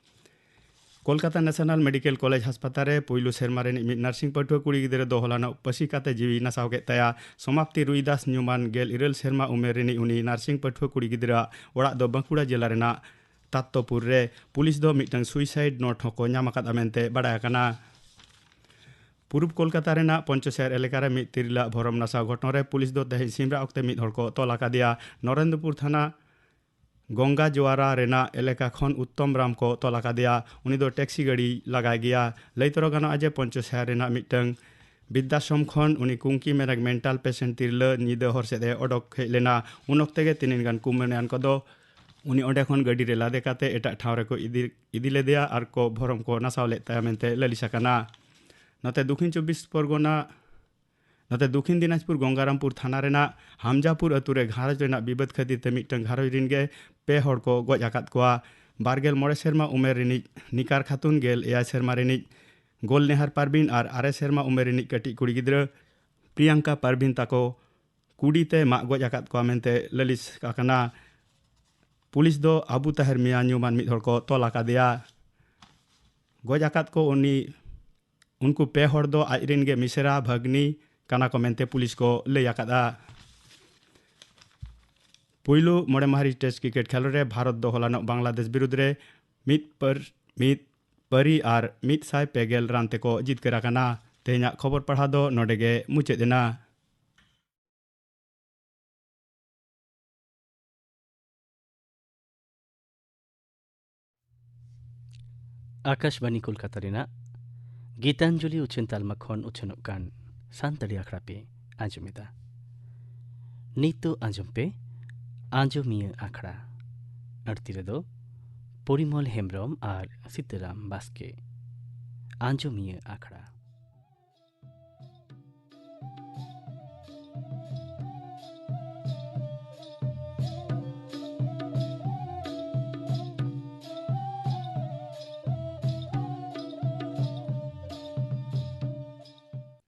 ᱠᱳᱞᱠᱟᱛᱟ ᱱᱮᱥᱚᱱᱟᱞ ᱢᱮᱰᱤᱠᱮᱞ ᱠᱚᱞᱮᱡᱽ ᱦᱟᱥᱯᱟᱛᱟᱞ ᱨᱮ ᱯᱩᱭᱞᱩ ᱥᱮᱨᱢᱟ ᱨᱤᱱᱤᱡ ᱢᱤᱫ ᱱᱟᱨᱥᱤᱝ ᱯᱟᱹᱴᱷᱩᱣᱟᱹ ᱠᱩᱲᱤ ᱜᱤᱫᱽᱨᱟᱹ ᱫᱚ ᱦᱚᱞᱟᱱᱚᱜ ᱯᱟᱹᱥᱤ ᱠᱟᱛᱮ ᱡᱤᱣᱤ ᱱᱟᱥᱟᱣ ᱠᱮᱫ ᱛᱟᱭᱟ᱾ ᱥᱚᱢᱟᱯᱛᱤ ᱨᱩᱭᱫᱟᱥ ᱧᱩᱢᱟᱱ ᱜᱮᱞ ᱤᱨᱟᱹᱞ ᱥᱮᱨᱢᱟ ᱩᱢᱮᱨ ᱨᱤᱱᱤᱡ ᱩᱱᱤ ᱱᱟᱨᱥᱤᱝ ᱯᱟᱹᱴᱷᱩᱣᱟᱹ ᱠᱩᱲᱤ ᱜᱤᱫᱽᱨᱟᱹᱣᱟᱜ ᱚᱲᱟᱜ ᱫᱚ ᱵᱟᱸᱠᱩᱲᱟ ᱡᱮᱞᱟ ᱨᱮᱱᱟᱜ ᱛᱟᱛᱛᱚᱯᱩᱨ ᱨᱮ᱾ ᱯᱩᱞᱤᱥ ᱫᱚ ᱢᱤᱫᱴᱟᱝ ᱥᱩᱭᱥᱟᱭᱤᱰ ᱱᱳᱴ ᱦᱚᱸᱠᱚ ᱧᱟᱢ ᱟᱠᱟᱫᱼᱟ ᱢᱮᱱᱛᱮ ᱵᱟᱰᱟᱭ ᱟᱠᱟᱱᱟ᱾ ᱯᱩᱨᱩᱵ ᱠᱳᱞᱠᱟᱛᱟ ᱨᱮᱱᱟᱜ ᱯᱚᱧᱪᱚᱥᱟᱭᱟᱨ ᱮᱞᱟᱠᱟ ᱨᱮ ᱢᱤᱫ ᱛᱤᱨᱞᱟᱹᱣᱟᱜ ᱵᱷᱚᱨᱚᱢ ᱱᱟᱥᱟᱣ ᱜᱷᱚᱴᱚᱱ ᱨᱮ ᱯᱩᱞᱤᱥ ᱫᱚ ᱛᱮᱦᱮᱧ ᱥᱤᱢᱨᱟᱜ ᱚᱠᱛᱮ ᱢᱤᱫ ᱦᱚᱲ ᱠᱚ ᱛᱚᱞ ᱟᱠᱟᱫᱮᱭᱟ᱾ ᱱᱚᱨᱮᱱᱫᱨᱚᱯᱩᱨ ᱛᱷᱟᱱᱟ ᱜᱚᱝᱜᱟ ᱡᱚᱣᱟᱨᱟ ᱨᱮᱱᱟᱜ ᱮᱞᱟᱠᱟ ᱠᱷᱚᱱ ᱩᱛᱛᱚᱢ ᱨᱟᱢ ᱠᱚ ᱛᱚᱞ ᱟᱠᱟᱫᱮᱭᱟ᱾ ᱩᱱᱤ ᱫᱚ ᱴᱮᱠᱥᱤ ᱜᱟᱹᱰᱤ ᱞᱟᱜᱟᱭ ᱜᱮᱭᱟ᱾ ᱞᱟᱹᱭ ᱛᱚᱨᱟ ᱜᱟᱱᱚᱜᱼᱟ ᱡᱮ ᱯᱚᱧᱪᱚᱥᱟᱭᱟᱨ ᱨᱮᱱᱟᱜ ᱢᱤᱫᱴᱟᱝ ᱵᱤᱫᱽᱫᱟᱥᱨᱚᱢ ᱠᱷᱚᱱ ᱩᱱᱤ ᱠᱩᱝᱠᱤ ᱢᱮᱱᱮᱠ ᱢᱮᱱᱴᱟᱞ ᱯᱮᱥᱮᱱᱴ ᱛᱤᱨᱞᱟᱹ ᱧᱤᱫᱟᱹ ᱦᱚᱨ ᱥᱮᱫ ᱮ ᱚᱰᱚᱠ ᱦᱮᱡ ᱞᱮᱱᱟ᱾ ᱩᱱ ᱚᱠᱛᱮ ᱜᱮ ᱛᱤᱱᱟᱹᱱ ᱜᱟᱱ ᱠᱩᱢᱟᱹᱱᱟᱱ ᱠᱚᱫᱚ ᱩᱱᱤ ᱚᱸᱰᱮ ᱠᱷᱚᱱ ᱜᱟᱹᱰᱤ ᱨᱮ ᱞᱟᱫᱮ ᱠᱟᱛᱮ ᱮᱴᱟᱜ ᱴᱷᱟᱶ ᱨᱮᱠᱚ ᱤᱫᱤ, ᱤᱫᱤ ᱞᱮᱫᱮᱭᱟ ᱟᱨ ᱠᱚ ᱵᱷᱚᱨᱚᱢ ᱠᱚ ᱱᱟᱥᱟᱣ ᱞᱮᱫ ᱛᱟᱭᱟ ᱢᱮᱱᱛᱮ ᱞᱟᱹᱞᱤᱥ ᱟᱠᱟᱱᱟ᱾ ᱱᱚᱛᱮ ᱫᱚᱠᱷᱤᱱ ᱪᱚᱵᱵᱤᱥ ᱯᱚᱨᱜᱚᱱᱟ ᱱᱚᱛᱮ ᱫᱚᱠᱷᱤᱱ ᱫᱤᱱᱟᱡᱽᱯᱩᱨ ᱜᱚᱝᱜᱟᱨᱟᱢᱯᱩᱨ ᱛᱷᱟᱱᱟ ᱨᱮᱱᱟᱜ ᱦᱟᱢᱡᱟᱯᱩᱨ ᱟᱹᱛᱩ ᱨᱮ ᱜᱷᱟᱨᱚᱸᱡᱽ ᱨᱮᱱᱟᱜ ᱵᱤᱵᱟᱹᱫ ᱠᱷᱟᱹᱛᱤᱨ ᱛᱮ ᱢᱤᱫᱴᱟᱝ ᱜᱷᱟᱨᱚᱸᱡᱽ ᱨᱤᱱ ᱜᱮ ᱯᱮ ᱦᱚᱲ ᱠᱚ ᱜᱚᱡ ᱟᱠᱟᱫ ᱠᱚᱣᱟ᱾ ᱵᱟᱨᱜᱮᱞ ᱢᱚᱬᱮ ᱥᱮᱨᱢᱟ ᱩᱢᱮᱨ ᱨᱤᱱᱤᱡ ᱱᱤᱠᱟᱨ ᱠᱷᱟᱛᱩᱱ, ᱜᱮᱞ ᱮᱭᱟᱭ ᱥᱮᱨᱢᱟ ᱨᱤᱱᱤᱡ ᱜᱳᱞᱱᱮᱦᱟᱨ ᱯᱟᱨᱵᱤᱱ ᱟᱨ ᱟᱨᱮ ᱥᱮᱨᱢᱟ ᱩᱢᱮᱨ ᱨᱤᱱᱤᱡ ᱠᱟᱹᱴᱤᱡ ᱠᱩᱲᱤ ᱜᱤᱫᱽᱨᱟᱹ ᱯᱨᱤᱭᱟᱝᱠᱟ ᱯᱟᱨᱵᱤᱱ ᱛᱟᱠᱚ ᱠᱩᱰᱤ ᱛᱮ ᱢᱟᱜ ᱜᱚᱡ ᱟᱠᱟᱫ ᱠᱚᱣᱟ ᱢᱮᱱᱛᱮ ᱞᱟᱹᱞᱤᱥ ᱟᱠᱟᱱᱟ᱾ ᱯᱩᱞᱤᱥ ᱫᱚ ᱟᱵᱩ ᱛᱟᱦᱮᱨ ᱢᱤᱭᱟ ᱧᱩᱢᱟᱱ ᱢᱤᱫ ᱦᱚᱲ ᱠᱚ ᱛᱚᱞ ᱟᱠᱟᱫᱮᱭᱟ᱾ ᱜᱚᱡ ᱟᱠᱟᱫ ᱠᱚ ᱩᱱᱤ, ᱩᱱᱠᱩ ᱯᱮ ᱦᱚᱲ ᱫᱚ ᱟᱡ ᱨᱮᱱ ᱜᱮ ᱢᱤᱥᱮᱨᱟ ᱵᱷᱟᱹᱜᱽᱱᱤ ᱠᱟᱱᱟ ᱠᱚ ᱢᱮᱱᱛᱮ ᱯᱩᱞᱤᱥ ᱠᱚ ᱞᱟᱹᱭ ᱟᱠᱟᱫᱼᱟ᱾ ᱯᱩᱭᱞᱩ ᱢᱚᱬᱮ ᱢᱟᱹᱦᱤᱛ ᱴᱮᱥᱴ ᱠᱨᱤᱠᱮᱴ ᱠᱷᱮᱞᱳᱰ ᱨᱮ ᱵᱷᱟᱨᱚᱛ ᱫᱚ ᱦᱚᱞᱟᱱᱚᱜ ᱵᱟᱝᱞᱟᱫᱮᱥ ᱵᱤᱨᱩᱫᱽ ᱨᱮ ᱢᱤᱫ ᱯᱟᱹᱨ-, ᱢᱤᱫ ᱯᱟᱹᱨᱤ ᱟᱨ ᱢᱤᱫ ᱥᱟᱭ ᱯᱮ ᱜᱮᱞ ᱨᱟᱱ ᱛᱮᱠᱚ ᱡᱤᱛᱠᱟᱹᱨ ᱟᱠᱟᱱᱟ᱾ ᱛᱮᱦᱮᱧᱟᱜ ᱠᱷᱚᱵᱚᱨ ᱯᱟᱲᱦᱟᱣ ᱫᱚ ᱱᱚᱰᱮ ᱜᱮ ᱢᱩᱪᱟᱹᱫ ᱮᱱᱟ᱾ ᱟᱠᱟᱥᱵᱟᱱᱤ ᱠᱳᱞᱠᱟᱛᱟ ᱨᱮᱱᱟᱜ ᱜᱤᱛᱟᱧᱡᱚᱞᱤ ᱩᱪᱷᱟᱹᱱ ᱛᱟᱞᱢᱟ ᱠᱷᱚᱱ ᱩᱪᱷᱟᱹᱱᱚᱜ ᱠᱟᱱ ᱥᱟᱱᱛᱟᱲᱤ ᱟᱠᱷᱲᱟ ᱯᱮ ᱟᱸᱡᱚᱢᱮᱫᱟ᱾ ᱱᱤᱛᱚᱜ ᱟᱸᱡᱚᱢ ᱯᱮ ᱟᱸᱡᱚᱢᱤᱭᱟᱹ ᱟᱠᱷᱲᱟ᱾ ᱟᱹᱲᱛᱤ ᱨᱮᱫᱚ ᱯᱚᱨᱤᱢᱚᱞ ᱦᱮᱢᱵᱽᱨᱚᱢ ᱟᱨ ᱥᱤᱛᱟᱹᱨᱟᱢ ᱵᱟᱥᱠᱮ᱾ ᱟᱸᱡᱚᱢᱤᱭᱟᱹ ᱟᱠᱷᱲᱟ᱾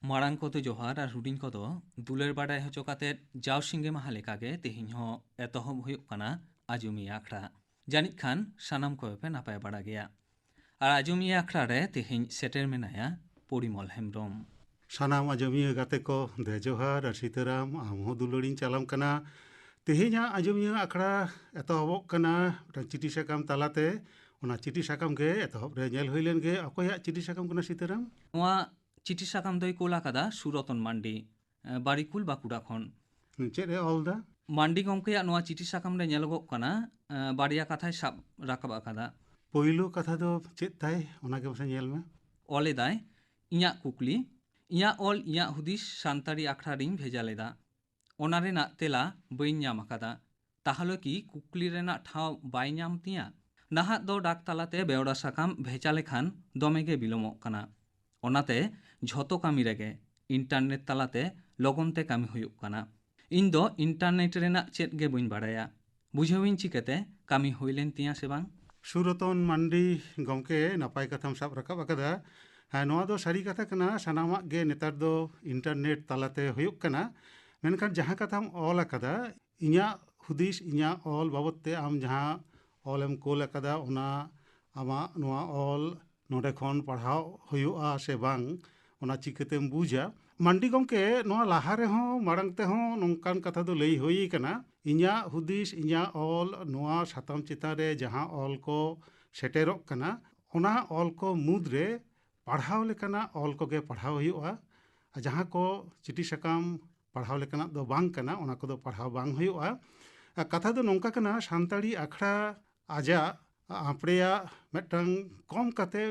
ᱢᱟᱲᱟᱝ ᱠᱚᱫᱚ ᱡᱚᱦᱟᱨ ᱟᱨ ᱦᱩᱰᱤᱧ ᱠᱚᱫᱚ ᱫᱩᱞᱟᱹᱲ ᱵᱟᱰᱟᱭ ᱦᱚᱪᱚ ᱠᱟᱛᱮᱫ, ᱡᱟᱣ ᱥᱤᱸᱜᱮ ᱢᱟᱦᱟ ᱞᱮᱠᱟᱜᱮ ᱛᱮᱦᱮᱧ ᱦᱚᱸ ᱮᱛᱚᱦᱚᱵ ᱦᱩᱭᱩᱜ ᱠᱟᱱᱟ ᱟᱸᱡᱚᱢᱤᱭᱟᱹ ᱟᱠᱷᱲᱟ᱾ ᱡᱟᱹᱱᱤᱡ ᱠᱷᱟᱱ ᱥᱟᱱᱟᱢ ᱠᱚᱜᱮ ᱯᱮ ᱱᱟᱯᱟᱭ ᱵᱟᱲᱟ ᱜᱮᱭᱟ᱾ ᱟᱨ ᱟᱸᱡᱚᱢᱤᱭᱟᱹ ᱟᱠᱷᱲᱟ ᱨᱮ ᱛᱮᱦᱮᱧ ᱥᱮᱴᱮᱨ ᱢᱮᱱᱟᱭᱟ ᱯᱚᱨᱤᱢᱚᱞ ᱦᱮᱢᱵᱽᱨᱚᱢ᱾ ᱥᱟᱱᱟᱢ ᱟᱸᱡᱚᱢᱤᱭᱟᱹ ᱜᱟᱛᱮ ᱠᱚ, ᱫᱮ ᱡᱚᱦᱟᱨ ᱟᱨ ᱥᱤᱛᱟᱹᱨᱟᱢ, ᱟᱢ ᱦᱚᱸ ᱫᱩᱞᱟᱹᱲᱤᱧ ᱪᱟᱞᱟᱢ ᱠᱟᱱᱟ᱾ ᱛᱮᱦᱮᱧᱟᱜ ᱟᱸᱡᱚᱢᱤᱭᱟᱹ ᱟᱠᱷᱲᱟ ᱮᱛᱚᱦᱚᱵᱚᱜ ᱠᱟᱱᱟ ᱢᱤᱫᱴᱟᱝ ᱪᱤᱴᱷᱤ ᱥᱟᱠᱟᱢ ᱛᱟᱞᱟᱛᱮ᱾ ᱚᱱᱟ ᱪᱤᱴᱷᱤ ᱥᱟᱠᱟᱢ ᱜᱮ ᱮᱛᱚᱦᱚᱵ ᱨᱮ ᱧᱮᱞ ᱦᱩᱭ ᱞᱮᱱ ᱜᱮ᱾ ᱚᱠᱚᱭᱟᱜ ᱪᱤᱴᱷᱤ ᱥᱟᱠᱟᱢ ᱠᱟᱱᱟ ᱥᱤᱛᱟᱹᱨᱟᱢ? ᱱᱚᱣᱟ ᱪᱤᱴᱷᱤ ᱥᱟᱠᱟᱢ ᱫᱚᱭ ᱠᱳᱞ ᱟᱠᱟᱫᱟ ᱥᱩᱨᱚᱛᱚᱱ ᱢᱟᱱᱰᱤ, ᱮ, ᱵᱟᱨᱤᱠᱩᱞ, ᱵᱟᱸᱠᱩᱲᱟ ᱠᱷᱚᱱ᱾ ᱪᱮᱫ ᱮ ᱚᱞ ᱫᱟ? ᱢᱟᱱᱰᱤ ᱜᱚᱢᱠᱮᱭᱟᱜ ᱱᱚᱣᱟ ᱪᱤᱴᱷᱤ ᱥᱟᱠᱟᱢ ᱨᱮ ᱧᱮᱞᱚᱜᱚᱜ ᱠᱟᱱᱟ, ᱮ, ᱵᱟᱨᱭᱟ ᱠᱟᱛᱷᱟᱭ ᱥᱟᱵ ᱨᱟᱠᱟᱵ ᱟᱠᱟᱫᱟ᱾ ᱯᱳᱭᱞᱳ ᱠᱟᱛᱷᱟ ᱫᱚ ᱪᱮᱫ ᱛᱟᱭ, ᱚᱱᱟᱜᱮ ᱢᱟᱥᱮ ᱧᱮᱞ ᱢᱮ᱾ ᱚᱞ ᱮᱫᱟᱭ, ᱤᱧᱟᱹᱜ ᱠᱩᱠᱞᱤ, ᱤᱧᱟᱹᱜ ᱚᱞ, ᱤᱧᱟᱹᱜ ᱦᱩᱫᱤᱥ ᱥᱟᱱᱛᱟᱲᱤ ᱟᱠᱷᱲᱟ ᱨᱤᱧ ᱵᱷᱮᱡᱟ ᱞᱮᱫᱟ᱾ ᱚᱱᱟ ᱨᱮᱱᱟᱜ ᱛᱮᱞᱟ ᱵᱟᱹᱧ ᱧᱟᱢ ᱟᱠᱟᱫᱟ᱾ ᱛᱟᱦᱚᱞᱮ ᱠᱤ ᱠᱩᱠᱞᱤ ᱨᱮᱱᱟᱜ ᱴᱷᱟᱶ ᱵᱟᱭ ᱧᱟᱢ ᱛᱤᱧᱟ? ᱱᱟᱦᱟᱜ ᱫᱚ ᱰᱟᱠ ᱛᱟᱞᱟᱛᱮ ᱵᱮᱣᱨᱟ ᱥᱟᱠᱟᱢ ᱵᱷᱮᱡᱟ ᱞᱮᱠᱷᱟᱱ ᱫᱚᱢᱮ ᱜᱮ ᱵᱤᱞᱚᱢᱚᱜ ᱠᱟᱱᱟ᱾ ᱚᱱᱟᱛᱮ ᱡᱷᱚᱛᱚ ᱠᱟᱹᱢᱤ ᱨᱮᱜᱮ ᱤᱱᱴᱟᱨᱱᱮᱴ ᱛᱟᱞᱟᱛᱮ ᱞᱚᱜᱚᱱ ᱛᱮ ᱠᱟᱹᱢᱤ ᱦᱩᱭᱩᱜ ᱠᱟᱱᱟ᱾ ᱤᱧ ᱫᱚ ᱤᱱᱴᱟᱨᱱᱮᱴ ᱨᱮᱱᱟᱜ ᱪᱮᱫ ᱜᱮ ᱵᱟᱹᱧ ᱵᱟᱲᱟᱭᱟ᱾ ᱵᱩᱡᱷᱟᱹᱣᱤᱧ ᱪᱤᱠᱟᱹᱛᱮ ᱠᱟᱹᱢᱤ ᱦᱩᱭ ᱞᱮᱱ ᱛᱤᱧᱟ ᱥᱮ ᱵᱟᱝ? ᱥᱩᱨᱚᱛᱚᱱ ᱢᱟᱱᱰᱤ ᱜᱚᱢᱠᱮ, ᱱᱟᱯᱟᱭ ᱠᱟᱛᱷᱟᱢ ᱥᱟᱵ ᱨᱟᱠᱟᱵ ᱟᱠᱟᱫᱟ᱾ ᱦᱮᱸ, ᱱᱚᱣᱟ ᱫᱚ ᱥᱟᱹᱨᱤ ᱠᱟᱛᱷᱟ ᱠᱟᱱᱟ, ᱥᱟᱱᱟᱢᱟᱜ ᱜᱮ ᱱᱮᱛᱟᱨ ᱫᱚ ᱤᱱᱴᱟᱨᱱᱮᱴ ᱛᱟᱞᱟᱛᱮ ᱦᱩᱭᱩᱜ ᱠᱟᱱᱟ᱾ ᱢᱮᱱᱠᱷᱟᱱ ᱡᱟᱦᱟᱸ ᱠᱟᱛᱷᱟᱢ ᱚᱞ ᱟᱠᱟᱫᱟ, ᱤᱧᱟᱹᱜ ᱦᱩᱫᱤᱥ, ᱤᱧᱟᱹᱜ ᱚᱞ ᱵᱟᱵᱚᱫ ᱛᱮ ᱟᱢ ᱡᱟᱦᱟᱸ ᱚᱞᱮᱢ ᱠᱳᱞ ᱟᱠᱟᱫᱟ, ᱚᱱᱟ ᱟᱢᱟᱜ ᱱᱚᱣᱟ ᱚᱞ ᱱᱚᱰᱮ ᱠᱷᱚᱱ ᱯᱟᱲᱦᱟᱣ ᱦᱩᱭᱩᱜᱼᱟ ᱥᱮ ᱵᱟᱝ, ᱚᱱᱟ ᱪᱤᱠᱟᱹᱛᱮᱢ ᱵᱩᱡᱟ? ᱢᱟᱱᱰᱤ ᱜᱚᱢᱠᱮ, ᱱᱚᱣᱟ ᱞᱟᱦᱟ ᱨᱮᱦᱚᱸ, ᱢᱟᱲᱟᱝ ᱛᱮᱦᱚᱸ ᱱᱚᱝᱠᱟᱱ ᱠᱟᱛᱷᱟ ᱫᱚ ᱞᱟᱹᱭ ᱦᱩᱭ ᱟᱠᱟᱱᱟ᱾ ᱤᱧᱟᱹᱜ ᱦᱩᱫᱤᱥ, ᱤᱧᱟᱹᱜ ᱚᱞ, ᱱᱚᱣᱟ ᱥᱟᱛᱟᱢ ᱪᱮᱛᱟᱱ ᱨᱮ ᱡᱟᱦᱟᱸ ᱚᱞ ᱠᱚ ᱥᱮᱴᱮᱨᱚᱜ ᱠᱟᱱᱟ, ᱚᱱᱟ ᱚᱞ ᱠᱚ ᱢᱩᱫᱽᱨᱮ ᱯᱟᱲᱦᱟᱣ ᱞᱮᱠᱟᱱᱟᱜ ᱚᱞ ᱠᱚᱜᱮ ᱯᱟᱲᱦᱟᱣ ᱦᱩᱭᱩᱜᱼᱟ᱾ ᱟᱨ ᱡᱟᱦᱟᱸ ᱠᱚ ᱪᱤᱴᱷᱤ ᱥᱟᱠᱟᱢ ᱯᱟᱲᱦᱟᱣ ᱞᱮᱠᱟᱱᱟᱜ ᱫᱚ ᱵᱟᱝ ᱠᱟᱱᱟ, ᱚᱱᱟ ᱠᱚᱫᱚ ᱯᱟᱲᱦᱟᱣ ᱵᱟᱝ ᱦᱩᱭᱩᱜᱼᱟ᱾ ᱟᱨ ᱠᱟᱛᱷᱟ ᱫᱚ ᱱᱚᱝᱠᱟ ᱠᱟᱱᱟ, ᱥᱟᱱᱛᱟᱲᱤ ᱟᱠᱷᱲᱟ ᱟᱡᱟᱜ ᱟᱯᱲᱮᱭᱟᱜ ᱢᱤᱫᱴᱟᱝ ᱠᱚᱢ ᱠᱟᱛᱮ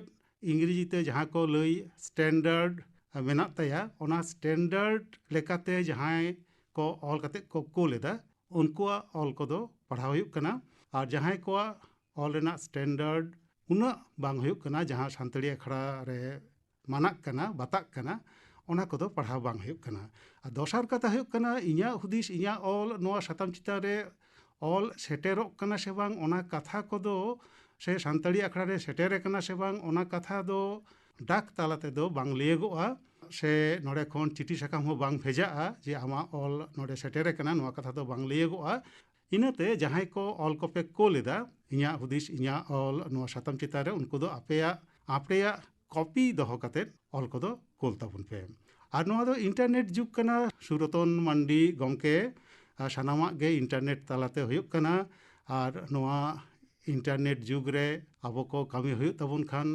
ᱤᱝᱨᱮᱡᱤ ᱛᱮ ᱡᱟᱦᱟᱸ ᱠᱚ ᱞᱟᱹᱭ standard ᱢᱮᱱᱟᱜ ᱛᱟᱭᱟ, ᱚᱱᱟ standard ᱞᱮᱠᱟᱛᱮ ᱡᱟᱦᱟᱸᱭ ᱠᱚ ᱚᱞ ᱠᱟᱛᱮ ᱠᱚ ᱠᱳᱞ ᱮᱫᱟ, ᱩᱱᱠᱩᱣᱟᱜ ᱚᱞ ᱠᱚᱫᱚ ᱯᱟᱲᱦᱟᱣ ᱦᱩᱭᱩᱜ ᱠᱟᱱᱟ᱾ ᱟᱨ ᱡᱟᱦᱟᱸᱭ ᱠᱚᱣᱟᱜ ᱚᱞ ᱨᱮᱱᱟᱜ standard ᱩᱱᱟᱹᱜ ᱵᱟᱝ ᱦᱩᱭᱩᱜ ᱠᱟᱱᱟ, ᱡᱟᱦᱟᱸ ᱥᱟᱱᱛᱟᱲᱤ ᱟᱠᱷᱲᱟ ᱨᱮ ᱢᱟᱱᱟᱜ ᱠᱟᱱᱟ, ᱵᱟᱛᱟᱜ ᱠᱟᱱᱟ, ᱚᱱᱟ ᱠᱚᱫᱚ ᱯᱟᱲᱦᱟᱣ ᱵᱟᱝ ᱦᱩᱭᱩᱜ ᱠᱟᱱᱟ᱾ ᱟᱨ ᱫᱚᱥᱟᱨ ᱠᱟᱛᱷᱟ ᱦᱩᱭᱩᱜ ᱠᱟᱱᱟ, ᱤᱧᱟᱹᱜ ᱦᱩᱫᱤᱥ, ᱤᱧᱟᱹᱜ ᱚᱞ ᱱᱚᱣᱟ ᱥᱟᱛᱟᱢ ᱪᱮᱛᱟᱱ ᱨᱮ ᱚᱞ ᱥᱮᱴᱮᱨᱚᱜ ᱠᱟᱱᱟ ᱥᱮ ᱵᱟᱝ, ᱚᱱᱟ ᱠᱟᱛᱷᱟ ᱠᱚᱫᱚ, ᱥᱮ ᱥᱟᱱᱛᱟᱲᱤ ᱟᱠᱷᱲᱟ ᱨᱮ ᱥᱮᱴᱮᱨ ᱟᱠᱟᱱᱟ ᱥᱮ ᱵᱟᱝ, ᱚᱱᱟ ᱠᱟᱛᱷᱟ ᱫᱚ ᱰᱟᱠ ᱛᱟᱞᱟ ᱛᱮᱫᱚ ᱵᱟᱝ ᱞᱟᱹᱭᱟᱹᱜᱚᱜᱼᱟ, ᱥᱮ ᱱᱚᱰᱮ ᱠᱷᱚᱱ ᱪᱤᱴᱷᱤ ᱥᱟᱠᱟᱢ ᱦᱚᱸ ᱵᱟᱝ ᱵᱷᱮᱡᱟᱜᱼᱟ ᱡᱮ ᱟᱢᱟᱜ ᱚᱞ ᱱᱚᱰᱮ ᱥᱮᱴᱮᱨ ᱟᱠᱟᱱᱟ, ᱱᱚᱣᱟ ᱠᱟᱛᱷᱟ ᱫᱚ ᱵᱟᱝ ᱞᱟᱹᱭᱟᱹᱜᱚᱜᱼᱟ᱾ ᱤᱱᱟᱹᱛᱮ ᱡᱟᱦᱟᱸᱭ ᱠᱚ ᱚᱞ ᱠᱚᱯᱮ ᱠᱳᱞ ᱮᱫᱟ, ᱤᱧᱟᱹᱜ ᱦᱩᱫᱤᱥ, ᱤᱧᱟᱹᱜ ᱚᱞ ᱱᱚᱣᱟ ᱥᱟᱛᱟᱢ ᱪᱮᱛᱟᱱ ᱨᱮ, ᱩᱱᱠᱩ ᱫᱚ ᱟᱯᱮᱭᱟᱜ, ᱟᱯᱲᱮᱭᱟᱜ ᱠᱚᱯᱤ ᱫᱚᱦᱚ ᱠᱟᱛᱮᱫ ᱚᱞ ᱠᱚᱫᱚ ᱠᱳᱞ ᱛᱟᱵᱚᱱ ᱯᱮ᱾ ᱟᱨ ᱱᱚᱣᱟ ᱫᱚ ᱤᱱᱴᱟᱨᱱᱮᱴ ᱡᱩᱜᱽ ᱠᱟᱱᱟ, ᱥᱩᱨᱚᱛᱚᱱ ᱢᱟᱱᱰᱤ ᱜᱚᱢᱠᱮ, ᱟᱨ ᱥᱟᱱᱟᱢᱟᱜ ᱜᱮ ᱤᱱᱴᱟᱨᱱᱮᱴ ᱛᱟᱞᱟᱛᱮ ᱦᱩᱭᱩᱜ ᱠᱟᱱᱟ᱾ ᱟᱨ ᱱᱚᱣᱟ ᱤᱱᱴᱟᱨᱱᱮᱴ ᱡᱩᱜᱽ ᱨᱮ ᱟᱵᱚ ᱠᱚ ᱠᱟᱹᱢᱤ ᱦᱩᱭᱩᱜ ᱛᱟᱵᱚᱱ ᱠᱷᱟᱱ,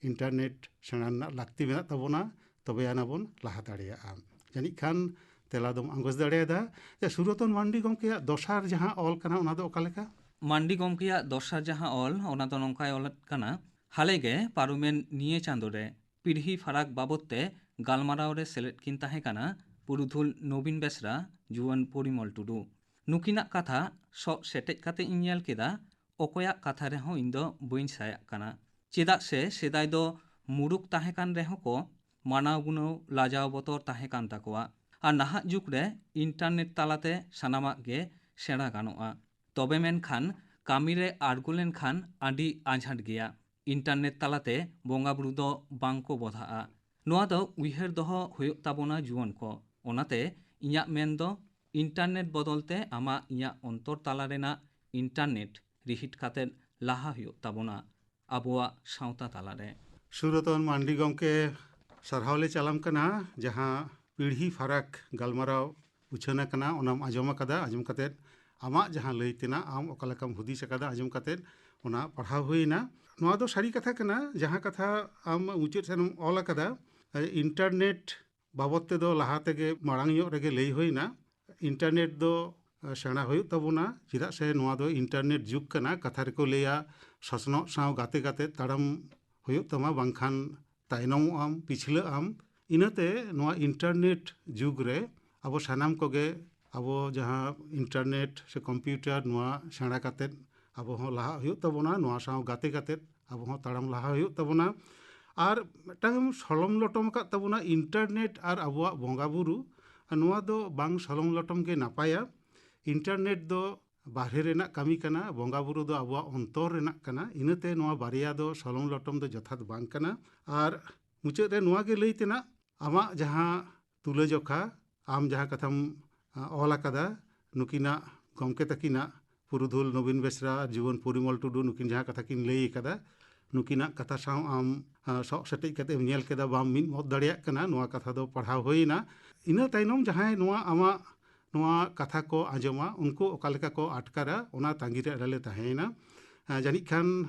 ᱤᱱᱴᱟᱨᱱᱮᱴ ᱥᱮᱬᱟ ᱨᱮᱱᱟᱜ ᱞᱟᱹᱠᱛᱤ ᱢᱮᱱᱟᱜ ᱛᱟᱵᱚᱱᱟ, ᱛᱚᱵᱮ ᱟᱱᱟ ᱵᱚᱱ ᱞᱟᱦᱟ ᱫᱟᱲᱮᱭᱟᱜᱼᱟ᱾ ᱡᱟᱹᱱᱤᱡ ᱠᱷᱟᱱ ᱛᱮᱞᱟ ᱫᱚᱢ ᱟᱸᱜᱚᱪ ᱫᱟᱲᱮᱭᱟᱫᱟ᱾ ᱡᱮ ᱥᱩᱨᱚᱛᱚᱱ ᱢᱟᱱᱰᱤ ᱜᱚᱢᱠᱮᱭᱟᱜ ᱫᱚᱥᱟᱨ ᱡᱟᱦᱟᱸ ᱚᱞ ᱠᱟᱱᱟ, ᱚᱱᱟ ᱫᱚ ᱚᱠᱟ ᱞᱮᱠᱟ? ᱢᱟᱱᱰᱤ ᱜᱚᱢᱠᱮᱭᱟᱜ ᱫᱚᱥᱟᱨ ᱡᱟᱦᱟᱸ ᱚᱞ, ᱚᱱᱟ ᱫᱚ ᱱᱚᱝᱠᱟᱭ ᱚᱞᱮᱫ ᱠᱟᱱᱟ, ᱦᱟᱞᱮ ᱜᱮ ᱯᱟᱨᱚᱢᱮᱱ ᱱᱤᱭᱟᱹ ᱪᱟᱸᱫᱳ ᱨᱮ ᱯᱤᱲᱦᱤ ᱯᱷᱟᱨᱟᱠ ᱵᱟᱵᱚᱫ ᱛᱮ ᱜᱟᱞᱢᱟᱨᱟᱣ ᱨᱮ ᱥᱮᱞᱮᱫ ᱠᱤᱱ ᱛᱟᱦᱮᱸ ᱠᱟᱱᱟ ᱯᱩᱨᱩᱫᱷᱩᱞ ᱱᱚᱵᱤᱱ ᱵᱮᱥᱨᱟ, ᱡᱩᱣᱟᱹᱱ ᱯᱚᱨᱤᱢᱚᱞ ᱴᱩᱰᱩ᱾ ᱱᱩᱠᱤᱱᱟᱜ ᱠᱟᱛᱷᱟ ᱥᱚᱜ ᱥᱮᱴᱮᱡ ᱠᱟᱛᱮ ᱤᱧ ᱧᱮᱞ ᱠᱮᱫᱟ, ᱚᱠᱚᱭᱟᱜ ᱠᱟᱛᱷᱟ ᱨᱮᱦᱚᱸ ᱤᱧ ᱫᱚ ᱵᱟᱹᱧ ᱥᱟᱭᱟᱜ ᱠᱟᱱᱟ᱾ ᱪᱮᱫᱟᱜ ᱥᱮ ᱥᱮᱫᱟᱭ ᱫᱚ ᱢᱩᱨᱩᱠ ᱛᱟᱦᱮᱸ ᱠᱟᱱ ᱨᱮᱦᱚᱸ ᱠᱚ ᱢᱟᱱᱟᱣ ᱜᱩᱱᱟᱹᱣ ᱞᱟᱡᱟᱣ ᱵᱚᱛᱚᱨ ᱛᱟᱦᱮᱸ ᱠᱟᱱ ᱛᱟᱠᱚᱣᱟ᱾ ᱟᱨ ᱱᱟᱦᱟᱜ ᱡᱩᱜᱽ ᱨᱮ ᱤᱱᱴᱟᱨᱱᱮᱴ ᱛᱟᱞᱟᱛᱮ ᱥᱟᱱᱟᱢᱟᱜ ᱜᱮ ᱥᱮᱬᱟ ᱜᱟᱱᱚᱜᱼᱟ᱾ ᱛᱚᱵᱮ ᱢᱮᱱᱠᱷᱟᱱ ᱠᱟᱹᱢᱤ ᱨᱮ ᱟᱬᱜᱚ ᱞᱮᱱᱠᱷᱟᱱ ᱟᱹᱰᱤ ᱟᱡᱷᱟᱴ ᱜᱮᱭᱟ᱾ ᱤᱱᱴᱟᱨᱱᱮᱴ ᱛᱟᱞᱟᱛᱮ ᱵᱚᱸᱜᱟ ᱵᱩᱨᱩ ᱫᱚ ᱵᱟᱝ ᱠᱚ ᱵᱚᱫᱷᱟᱜᱼᱟ᱾ ᱱᱚᱣᱟ ᱫᱚ ᱩᱭᱦᱟᱹᱨ ᱫᱚᱦᱚ ᱦᱩᱭᱩᱜ ᱛᱟᱵᱚᱱᱟ ᱡᱩᱣᱟᱹᱱ ᱠᱚ᱾ ᱚᱱᱟᱛᱮ ᱤᱧᱟᱹᱜ ᱢᱮᱱ ᱫᱚ, ᱤᱱᱴᱟᱨᱱᱮᱴ ᱵᱚᱫᱚᱞ ᱛᱮ ᱟᱢᱟᱜ ᱤᱧᱟᱹᱜ ᱚᱱᱛᱚᱨ ᱛᱟᱞᱟ ᱨᱮᱱᱟᱜ ᱤᱱᱴᱟᱨᱱᱮᱴ ᱨᱤᱦᱤᱴ ᱠᱟᱛᱮ ᱞᱟᱦᱟ ᱦᱩᱭᱩᱜ ᱛᱟᱵᱚᱱᱟ ᱟᱵᱚᱣᱟᱜ ᱥᱟᱶᱛᱟ ᱛᱟᱞᱟᱨᱮ᱾ ᱥᱩᱨᱚᱛᱚᱱ ᱢᱟᱱᱰᱤ ᱜᱚᱢᱠᱮ, ᱥᱟᱨᱦᱟᱣ ᱞᱮ ᱪᱟᱞᱟᱢ ᱠᱟᱱᱟ᱾ ᱡᱟᱦᱟᱸ ᱯᱤᱲᱦᱤ ᱯᱷᱟᱨᱟᱠ ᱜᱟᱞᱢᱟᱨᱟᱣ ᱩᱪᱷᱟᱹᱱ ᱟᱠᱟᱱᱟ, ᱚᱱᱟᱢ ᱟᱸᱡᱚᱢ ᱟᱠᱟᱫᱟ᱾ ᱟᱸᱡᱚᱢ ᱠᱟᱛᱮᱫ ᱟᱢᱟᱜ ᱡᱟᱦᱟᱸ ᱞᱟᱹᱭ ᱛᱮᱱᱟᱜ, ᱟᱢ ᱚᱠᱟ ᱞᱮᱠᱟᱢ ᱦᱩᱫᱤᱥ ᱟᱠᱟᱫᱟ, ᱟᱸᱡᱚᱢ ᱠᱟᱛᱮᱫ ᱚᱱᱟ ᱯᱟᱲᱦᱟᱣ ᱦᱩᱭᱮᱱᱟ᱾ ᱱᱚᱣᱟ ᱫᱚ ᱥᱟᱹᱨᱤ ᱠᱟᱛᱷᱟ ᱠᱟᱱᱟ, ᱡᱟᱦᱟᱸ ᱠᱟᱛᱷᱟ ᱟᱢ ᱢᱩᱪᱟᱹᱫ ᱥᱮᱫ ᱮᱢ ᱚᱞ ᱟᱠᱟᱫᱟ᱾ ᱤᱱᱴᱟᱨᱱᱮᱴ ᱵᱟᱵᱚᱫ ᱛᱮᱫᱚ ᱞᱟᱦᱟ ᱛᱮᱜᱮ, ᱢᱟᱲᱟᱝ ᱧᱚᱜ ᱨᱮᱜᱮ ᱞᱟᱹᱭ ᱦᱩᱭᱱᱟ, ᱤᱱᱴᱟᱨᱱᱮᱴ ᱫᱚ ᱥᱮᱬᱟ ᱦᱩᱭᱩᱜ ᱛᱟᱵᱚᱱᱟ᱾ ᱪᱮᱫᱟᱜ ᱥᱮ ᱱᱚᱣᱟ ᱫᱚ ᱤᱱᱴᱟᱨᱱᱮᱴ ᱡᱩᱜᱽ ᱠᱟᱱᱟ᱾ ᱠᱟᱛᱷᱟ ᱨᱮᱠᱚ ᱞᱟᱹᱭᱟ, ᱥᱚᱥᱱᱚᱜ ᱥᱟᱶ ᱜᱟᱛᱮ ᱜᱟᱛᱮ ᱛᱟᱲᱟᱢ ᱦᱩᱭᱩᱜ ᱛᱟᱢᱟ, ᱵᱟᱝᱠᱷᱟᱱ ᱛᱟᱭᱱᱚᱢᱚᱜ ᱟᱢ, ᱯᱤᱪᱷᱞᱟᱹᱜ ᱟᱢ᱾ ᱤᱱᱟᱹᱛᱮ ᱱᱚᱣᱟ ᱤᱱᱴᱟᱨᱱᱮᱴ ᱡᱩᱜᱽ ᱨᱮ ᱟᱵᱚ ᱥᱟᱱᱟᱢ ᱠᱚᱜᱮ, ᱟᱵᱚ ᱡᱟᱦᱟᱸ ᱤᱱᱴᱟᱨᱱᱮᱴ ᱥᱮ ᱠᱚᱢᱯᱤᱭᱩᱴᱟᱨ, ᱱᱚᱣᱟ ᱥᱮᱬᱟ ᱠᱟᱛᱮᱫ ᱟᱵᱚ ᱦᱚᱸ ᱞᱟᱦᱟᱜ ᱦᱩᱭᱩᱜ ᱛᱟᱵᱚᱱᱟ᱾ ᱱᱚᱣᱟ ᱥᱟᱶ ᱜᱟᱛᱮ ᱠᱟᱛᱮᱫ ᱟᱵᱚ ᱦᱚᱸ ᱛᱟᱲᱟᱢ ᱞᱟᱦᱟ ᱦᱩᱭᱩᱜ ᱛᱟᱵᱚᱱᱟ᱾ ᱟᱨ ᱢᱤᱫᱴᱟᱝ ᱮᱢ ᱥᱚᱞᱚᱝ ᱞᱚᱴᱚᱢ ᱟᱠᱟᱫ ᱛᱟᱵᱚᱱᱟ, ᱤᱱᱴᱟᱨᱱᱮᱴ ᱟᱨ ᱟᱵᱚᱣᱟᱜ ᱵᱚᱸᱜᱟ ᱵᱩᱨᱩ᱾ ᱱᱚᱣᱟ ᱫᱚ ᱵᱟᱝ ᱥᱚᱞᱚᱝ ᱞᱚᱴᱚᱢ ᱜᱮ ᱱᱟᱯᱟᱭᱟ᱾ ᱤᱱᱴᱟᱨᱱᱮᱴ ᱫᱚ ᱵᱟᱦᱨᱮ ᱨᱮᱱᱟᱜ ᱠᱟᱹᱢᱤ ᱠᱟᱱᱟ, ᱵᱚᱸᱜᱟ ᱵᱩᱨᱩ ᱫᱚ ᱟᱵᱚᱣᱟᱜ ᱚᱱᱛᱚᱨ ᱨᱮᱱᱟᱜ ᱠᱟᱱᱟ᱾ ᱤᱱᱟᱹᱛᱮ ᱱᱚᱣᱟ ᱵᱟᱨᱭᱟ ᱫᱚ ᱥᱚᱞᱚᱝ ᱞᱚᱴᱚᱢ ᱫᱚ ᱡᱚᱛᱷᱟᱛ ᱵᱟᱝ ᱠᱟᱱᱟ᱾ ᱟᱨ ᱢᱩᱪᱟᱹᱫ ᱨᱮ ᱱᱚᱣᱟ ᱜᱮ ᱞᱟᱹᱭ ᱛᱮᱱᱟᱜ, ᱟᱢᱟᱜ ᱡᱟᱦᱟᱸ ᱛᱩᱞᱟᱹᱡᱚᱠᱷᱟ, ᱟᱢ ᱡᱟᱦᱟᱸ ᱠᱟᱛᱷᱟᱢ, ᱟ, ᱚᱞ ᱟᱠᱟᱫᱟ, ᱱᱩᱠᱤᱱᱟᱜ, ᱜᱚᱢᱠᱮ ᱛᱟᱹᱠᱤᱱᱟᱜ, ᱯᱩᱨᱩᱫᱷᱩᱞ ᱱᱚᱵᱤᱱ ᱵᱮᱥᱨᱟ ᱟᱨ ᱡᱩᱣᱟᱹᱱ ᱯᱚᱨᱤᱢᱚᱞ ᱴᱩᱰᱩ, ᱱᱩᱠᱤᱱ ᱡᱟᱦᱟᱸ ᱠᱟᱛᱷᱟ ᱠᱤᱱ ᱞᱟᱹᱭ ᱟᱠᱟᱫᱟ, ᱱᱩᱠᱤᱱᱟᱜ ᱠᱟᱛᱷᱟ ᱥᱟᱶ ᱟᱢ, ᱟ, ᱥᱚᱜ ᱥᱮᱴᱮᱡ ᱠᱟᱛᱮ ᱮᱢ ᱧᱮᱞ ᱠᱮᱫᱟ, ᱵᱟᱢ ᱢᱤᱫ ᱢᱚᱛ ᱫᱟᱲᱮᱭᱟᱜ ᱠᱟᱱᱟ, ᱱᱚᱣᱟ ᱠᱟᱛᱷᱟ ᱫᱚ ᱯᱟᱲᱦᱟᱣ ᱦᱩᱭᱮᱱᱟ᱾ ᱤᱱᱟᱹ ᱛᱟᱭᱱᱚᱢ ᱡᱟᱦᱟᱸᱭ ᱱᱚᱣᱟ ᱟᱢᱟᱜ ᱱᱚᱣᱟ ᱠᱟᱛᱷᱟ ᱠᱚ ᱟᱸᱡᱚᱢᱟ, ᱩᱱᱠᱩ ᱚᱠᱟ ᱞᱮᱠᱟ ᱠᱚ ᱟᱴᱠᱟᱨᱟ, ᱚᱱᱟ ᱛᱟᱺᱜᱤ ᱨᱮ ᱟᱞᱮ ᱞᱮ ᱛᱟᱦᱮᱸᱭᱮᱱᱟ᱾ ᱟ, ᱡᱟᱹᱱᱤᱡ ᱠᱷᱟᱱ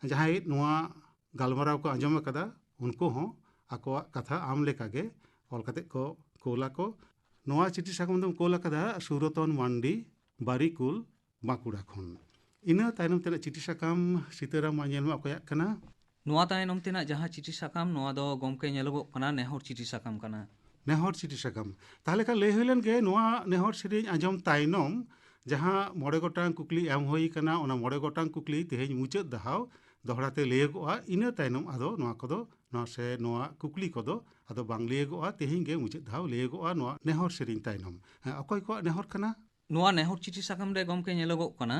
ᱡᱟᱦᱟᱸᱭ ᱱᱚᱣᱟ ᱜᱟᱞᱢᱟᱨᱟᱣ ᱠᱚ ᱟᱸᱡᱚᱢ ᱟᱠᱟᱫᱟ, ᱩᱱᱠᱩ ᱦᱚᱸ ᱟᱠᱚᱣᱟᱜ ᱠᱟᱛᱷᱟ ᱟᱢ ᱞᱮᱠᱟᱜᱮ ᱚᱞ ᱠᱟᱛᱮ ᱠᱚ ᱠᱳᱞᱟ ᱠᱚ᱾ ᱱᱚᱣᱟ ᱪᱤᱴᱷᱤ ᱥᱟᱠᱟᱢ ᱫᱚᱢ ᱠᱳᱞ ᱟᱠᱟᱫᱟ ᱥᱩᱨᱚᱛᱚᱱ ᱢᱟᱱᱰᱤ, ᱵᱟᱨᱤᱠᱩᱞ, ᱵᱟᱸᱠᱩᱲᱟ ᱠᱷᱚᱱ᱾ ᱤᱱᱟᱹ ᱛᱟᱭᱱᱚᱢ ᱛᱮᱱᱟᱜ ᱪᱤᱴᱷᱤ ᱥᱟᱠᱟᱢ, ᱥᱤᱛᱟᱹᱨᱟᱢ, ᱢᱟ ᱧᱮᱞ ᱢᱮ ᱚᱠᱚᱭᱟᱜ ᱠᱟᱱᱟ᱾ ᱱᱚᱣᱟ ᱛᱟᱭᱱᱚᱢ ᱛᱮᱱᱟᱜ ᱡᱟᱦᱟᱸ ᱪᱤᱴᱷᱤ ᱥᱟᱠᱟᱢ, ᱱᱚᱣᱟ ᱫᱚ ᱜᱚᱢᱠᱮ ᱧᱮᱞᱚᱜᱚᱜ ᱠᱟᱱᱟ ᱱᱮᱦᱚᱨ ᱪᱤᱴᱷᱤ ᱥᱟᱠᱟᱢ ᱠᱟᱱᱟ᱾ ᱱᱮᱦᱚᱨ ᱪᱤᱴᱷᱤ ᱥᱟᱠᱟᱢ᱾ ᱛᱟᱦᱞᱮ ᱠᱷᱟᱱ ᱞᱟᱹᱭ ᱦᱩᱭ ᱞᱮᱱ ᱜᱮ, ᱱᱚᱣᱟ ᱱᱮᱦᱚᱨ ᱥᱮᱨᱮᱧ ᱟᱸᱡᱚᱢ ᱛᱟᱭᱱᱚᱢ ᱡᱟᱦᱟᱸ ᱢᱚᱬᱮ ᱜᱚᱴᱟᱝ ᱠᱩᱠᱞᱤ ᱮᱢ ᱦᱩᱭ ᱠᱟᱱᱟ, ᱚᱱᱟ ᱢᱚᱬᱮ ᱜᱚᱴᱟᱝ ᱠᱩᱠᱞᱤ ᱛᱮᱦᱮᱧ ᱢᱩᱪᱟᱹᱫ ᱫᱷᱟᱣ ᱫᱚᱦᱲᱟ ᱛᱮ ᱞᱟᱹᱭᱟᱹᱜᱚᱜᱼᱟ᱾ ᱤᱱᱟᱹ ᱛᱟᱭᱱᱚᱢ ᱟᱫᱚ ᱱᱚᱣᱟ ᱠᱚᱫᱚ, ᱱᱚᱣᱟ ᱥᱮ ᱱᱚᱣᱟ ᱠᱩᱠᱞᱤ ᱠᱚᱫᱚ ᱟᱫᱚ ᱵᱟᱝ ᱞᱟᱹᱭᱟᱹᱜᱚᱜᱼᱟ᱾ ᱛᱮᱦᱮᱧ ᱜᱮ ᱢᱩᱪᱟᱹᱫ ᱫᱷᱟᱣ ᱞᱟᱹᱭᱟᱹᱜᱚᱜᱼᱟ ᱱᱚᱣᱟ ᱱᱮᱦᱚᱨ ᱥᱮᱨᱮᱧ ᱛᱟᱭᱱᱚᱢ᱾ ᱦᱮᱸ, ᱚᱠᱚᱭ ᱠᱚᱣᱟᱜ ᱱᱮᱦᱚᱨ ᱠᱟᱱᱟ? ᱱᱚᱣᱟ ᱱᱮᱦᱚᱨ ᱪᱤᱴᱷᱤ ᱥᱟᱠᱟᱢ ᱨᱮ ᱜᱚᱢᱠᱮ ᱧᱮᱞᱚᱜᱚᱜ ᱠᱟᱱᱟ,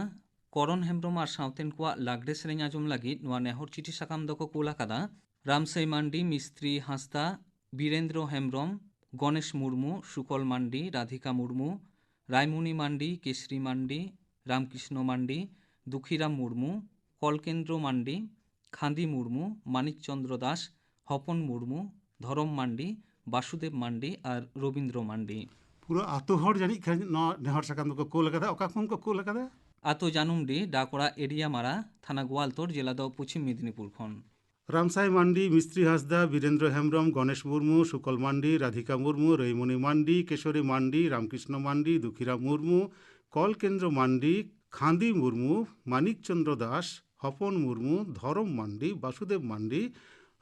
ᱠᱚᱨᱚᱱ ᱦᱮᱢᱵᱽᱨᱚᱢ ᱟᱨ ᱥᱟᱶᱛᱮᱱ ᱠᱚᱣᱟᱜ ᱞᱟᱜᱽᱲᱮ ᱥᱮᱨᱮᱧ ᱟᱸᱡᱚᱢ ᱞᱟᱹᱜᱤᱫ ᱱᱚᱣᱟ ᱱᱮᱦᱚᱨ ᱪᱤᱴᱷᱤ ᱥᱟᱠᱟᱢ ᱫᱚᱠᱚ ᱠᱩᱞ ᱟᱠᱟᱫᱟ ᱨᱟᱢᱥᱟᱹᱭ ᱢᱟᱱᱰᱤ, ᱢᱤᱥᱛᱨᱤ ᱦᱟᱸᱥᱫᱟ, ᱵᱤᱨᱮᱱᱫᱨᱚ ᱦᱮᱢᱵᱽᱨᱚᱢ, ᱜᱚᱱᱮᱥ ᱢᱩᱨᱢᱩ, ᱥᱩᱠᱚᱞ ᱢᱟᱱᱰᱤ, ᱨᱟᱫᱷᱤᱠᱟ ᱢᱩᱨᱢᱩ, ᱨᱟᱭᱢᱩᱱᱤ ᱢᱟᱱᱰᱤ, ᱠᱮᱥᱨᱤ ᱢᱟᱱᱰᱤ, ᱨᱟᱢᱠᱨᱤᱥᱱᱚ ᱢᱟᱱᱰᱤ, ᱫᱩᱠᱷᱤᱨᱟᱢ ᱢᱩᱨᱢᱩ, ᱠᱚᱞᱠᱮᱱᱫᱨᱚ ᱢᱟᱱᱰᱤ, ᱠᱷᱟᱸᱫᱤ ᱢᱩᱨᱢᱩ, ᱢᱟᱱᱤᱠ ᱪᱚᱸᱫᱽᱨᱚ ᱫᱟᱥ, ᱦᱚᱯᱚᱱ ᱢᱩᱨᱢᱩ, ᱫᱷᱚᱨᱚᱢ ᱢᱟᱱᱰᱤ, ᱵᱟᱥᱩᱫᱮᱵ ᱢᱟᱱᱰᱤ ᱟᱨ ᱨᱚᱵᱤᱱᱫᱨᱚ ᱢᱟᱱᱰᱤ᱾ ᱯᱩᱨᱟᱹ ᱟᱛᱳ ᱦᱚᱲ ᱡᱟᱹᱱᱤᱡ ᱠᱷᱟᱱ ᱱᱚᱣᱟ ᱱᱮᱦᱚᱨ ᱥᱟᱠᱟᱢ ᱫᱚᱠᱚ ᱠᱳᱞ ᱟᱠᱟᱫᱟ᱾ ᱚᱠᱟ ᱠᱷᱚᱱ ᱠᱚ ᱠᱳᱞ ᱟᱠᱟᱫᱟ? ᱟᱛᱳ ᱡᱟᱱᱩᱢᱰᱤ, ᱰᱟᱠᱚᱲᱟ ᱮᱰᱤᱭᱟᱢᱟᱨᱟ, ᱛᱷᱟᱱᱟ ᱜᱳᱣᱟᱞᱛᱳᱲ, ᱡᱮᱞᱟ ᱫᱚ ᱯᱚᱪᱷᱤᱢ ᱢᱮᱫᱤᱱᱤᱯᱩᱨ ᱠᱷᱚᱱ᱾ ᱨᱟᱢᱥᱟᱭ ᱢᱟᱱᱰᱤ, ᱢᱤᱥᱛᱨᱤ ᱦᱟᱸᱥᱫᱟ, ᱵᱤᱨᱮᱱᱫᱨᱚ ᱦᱮᱢᱵᱽᱨᱚᱢ, ᱜᱚᱱᱮᱥ ᱢᱩᱨᱢᱩ, ᱥᱩᱠᱚᱞ ᱢᱟᱱᱰᱤ, ᱨᱟᱫᱷᱤᱠᱟ ᱢᱩᱨᱢᱩ, ᱨᱟᱹᱭᱢᱚᱱᱤ ᱢᱟᱱᱰᱤ, ᱠᱮᱥᱚᱨᱤ ᱢᱟᱱᱰᱤ, ᱨᱟᱢᱠᱨᱤᱥᱱᱚ ᱢᱟᱱᱰᱤ, ᱫᱩᱠᱷᱤᱨᱟᱢ ᱢᱩᱨᱢᱩ, ᱠᱚᱞ ᱠᱮᱱᱫᱨᱚ ᱢᱟᱱᱰᱤ, ᱠᱷᱟᱸᱫᱤ ᱢᱩᱨᱢᱩ, ᱢᱟᱱᱤᱠ ᱪᱚᱸᱫᱽᱨᱚ ᱫᱟᱥ, ᱦᱚᱯᱚᱱ ᱢᱩᱨᱢᱩ, ᱫᱷᱚᱨᱚᱢ ᱢᱟᱱᱰᱤ, ᱵᱟᱥᱩᱫᱮᱵ ᱢᱟᱱᱰᱤ,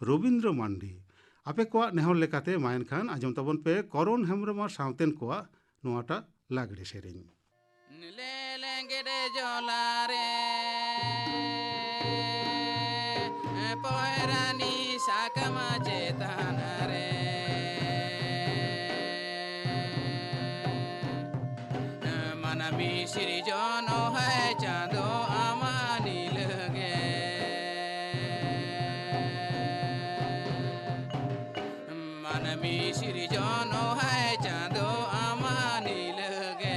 ᱨᱚᱵᱤᱱᱫᱨᱚ ᱢᱟᱱᱰᱤ᱾ ᱟᱯᱮ ᱠᱚᱣᱟᱜ ᱱᱮᱦᱚᱨ ᱞᱮᱠᱟᱛᱮ ᱢᱟ ᱮᱱᱠᱷᱟᱱ ᱟᱸᱡᱚᱢ ᱛᱟᱵᱚᱱ ᱯᱮ ᱠᱚᱨᱚᱱ ᱦᱮᱢᱵᱽᱨᱚᱢ ᱟᱨ ᱥᱟᱶᱛᱮᱱ ᱠᱚᱣᱟᱜ ᱱᱚᱣᱟᱴᱟᱜ ᱞᱟᱜᱽᱲᱮ ᱥᱮᱨᱮᱧ᱾ ᱞᱮᱸᱜᱮᱰ ᱡᱚᱞᱟ ᱨᱮ ᱯᱚᱭᱨᱟᱱᱤ ᱥᱟᱠᱟᱢ ᱪᱮᱛᱟᱱ ᱨᱮ ᱢᱟᱹᱱᱢᱤ ᱥᱤᱨᱡᱚᱱ ᱦᱚᱸᱭ ᱪᱟᱸᱫᱚ ᱟᱢᱟ ᱱᱤᱞᱟᱹᱜᱮ᱾ ᱢᱟᱹᱱᱢᱤ ᱥᱤᱨᱡᱚᱱ ᱦᱚᱸᱭ ᱪᱟᱸᱫᱚ ᱟᱢᱟ ᱱᱤᱞᱟᱹᱜᱮ᱾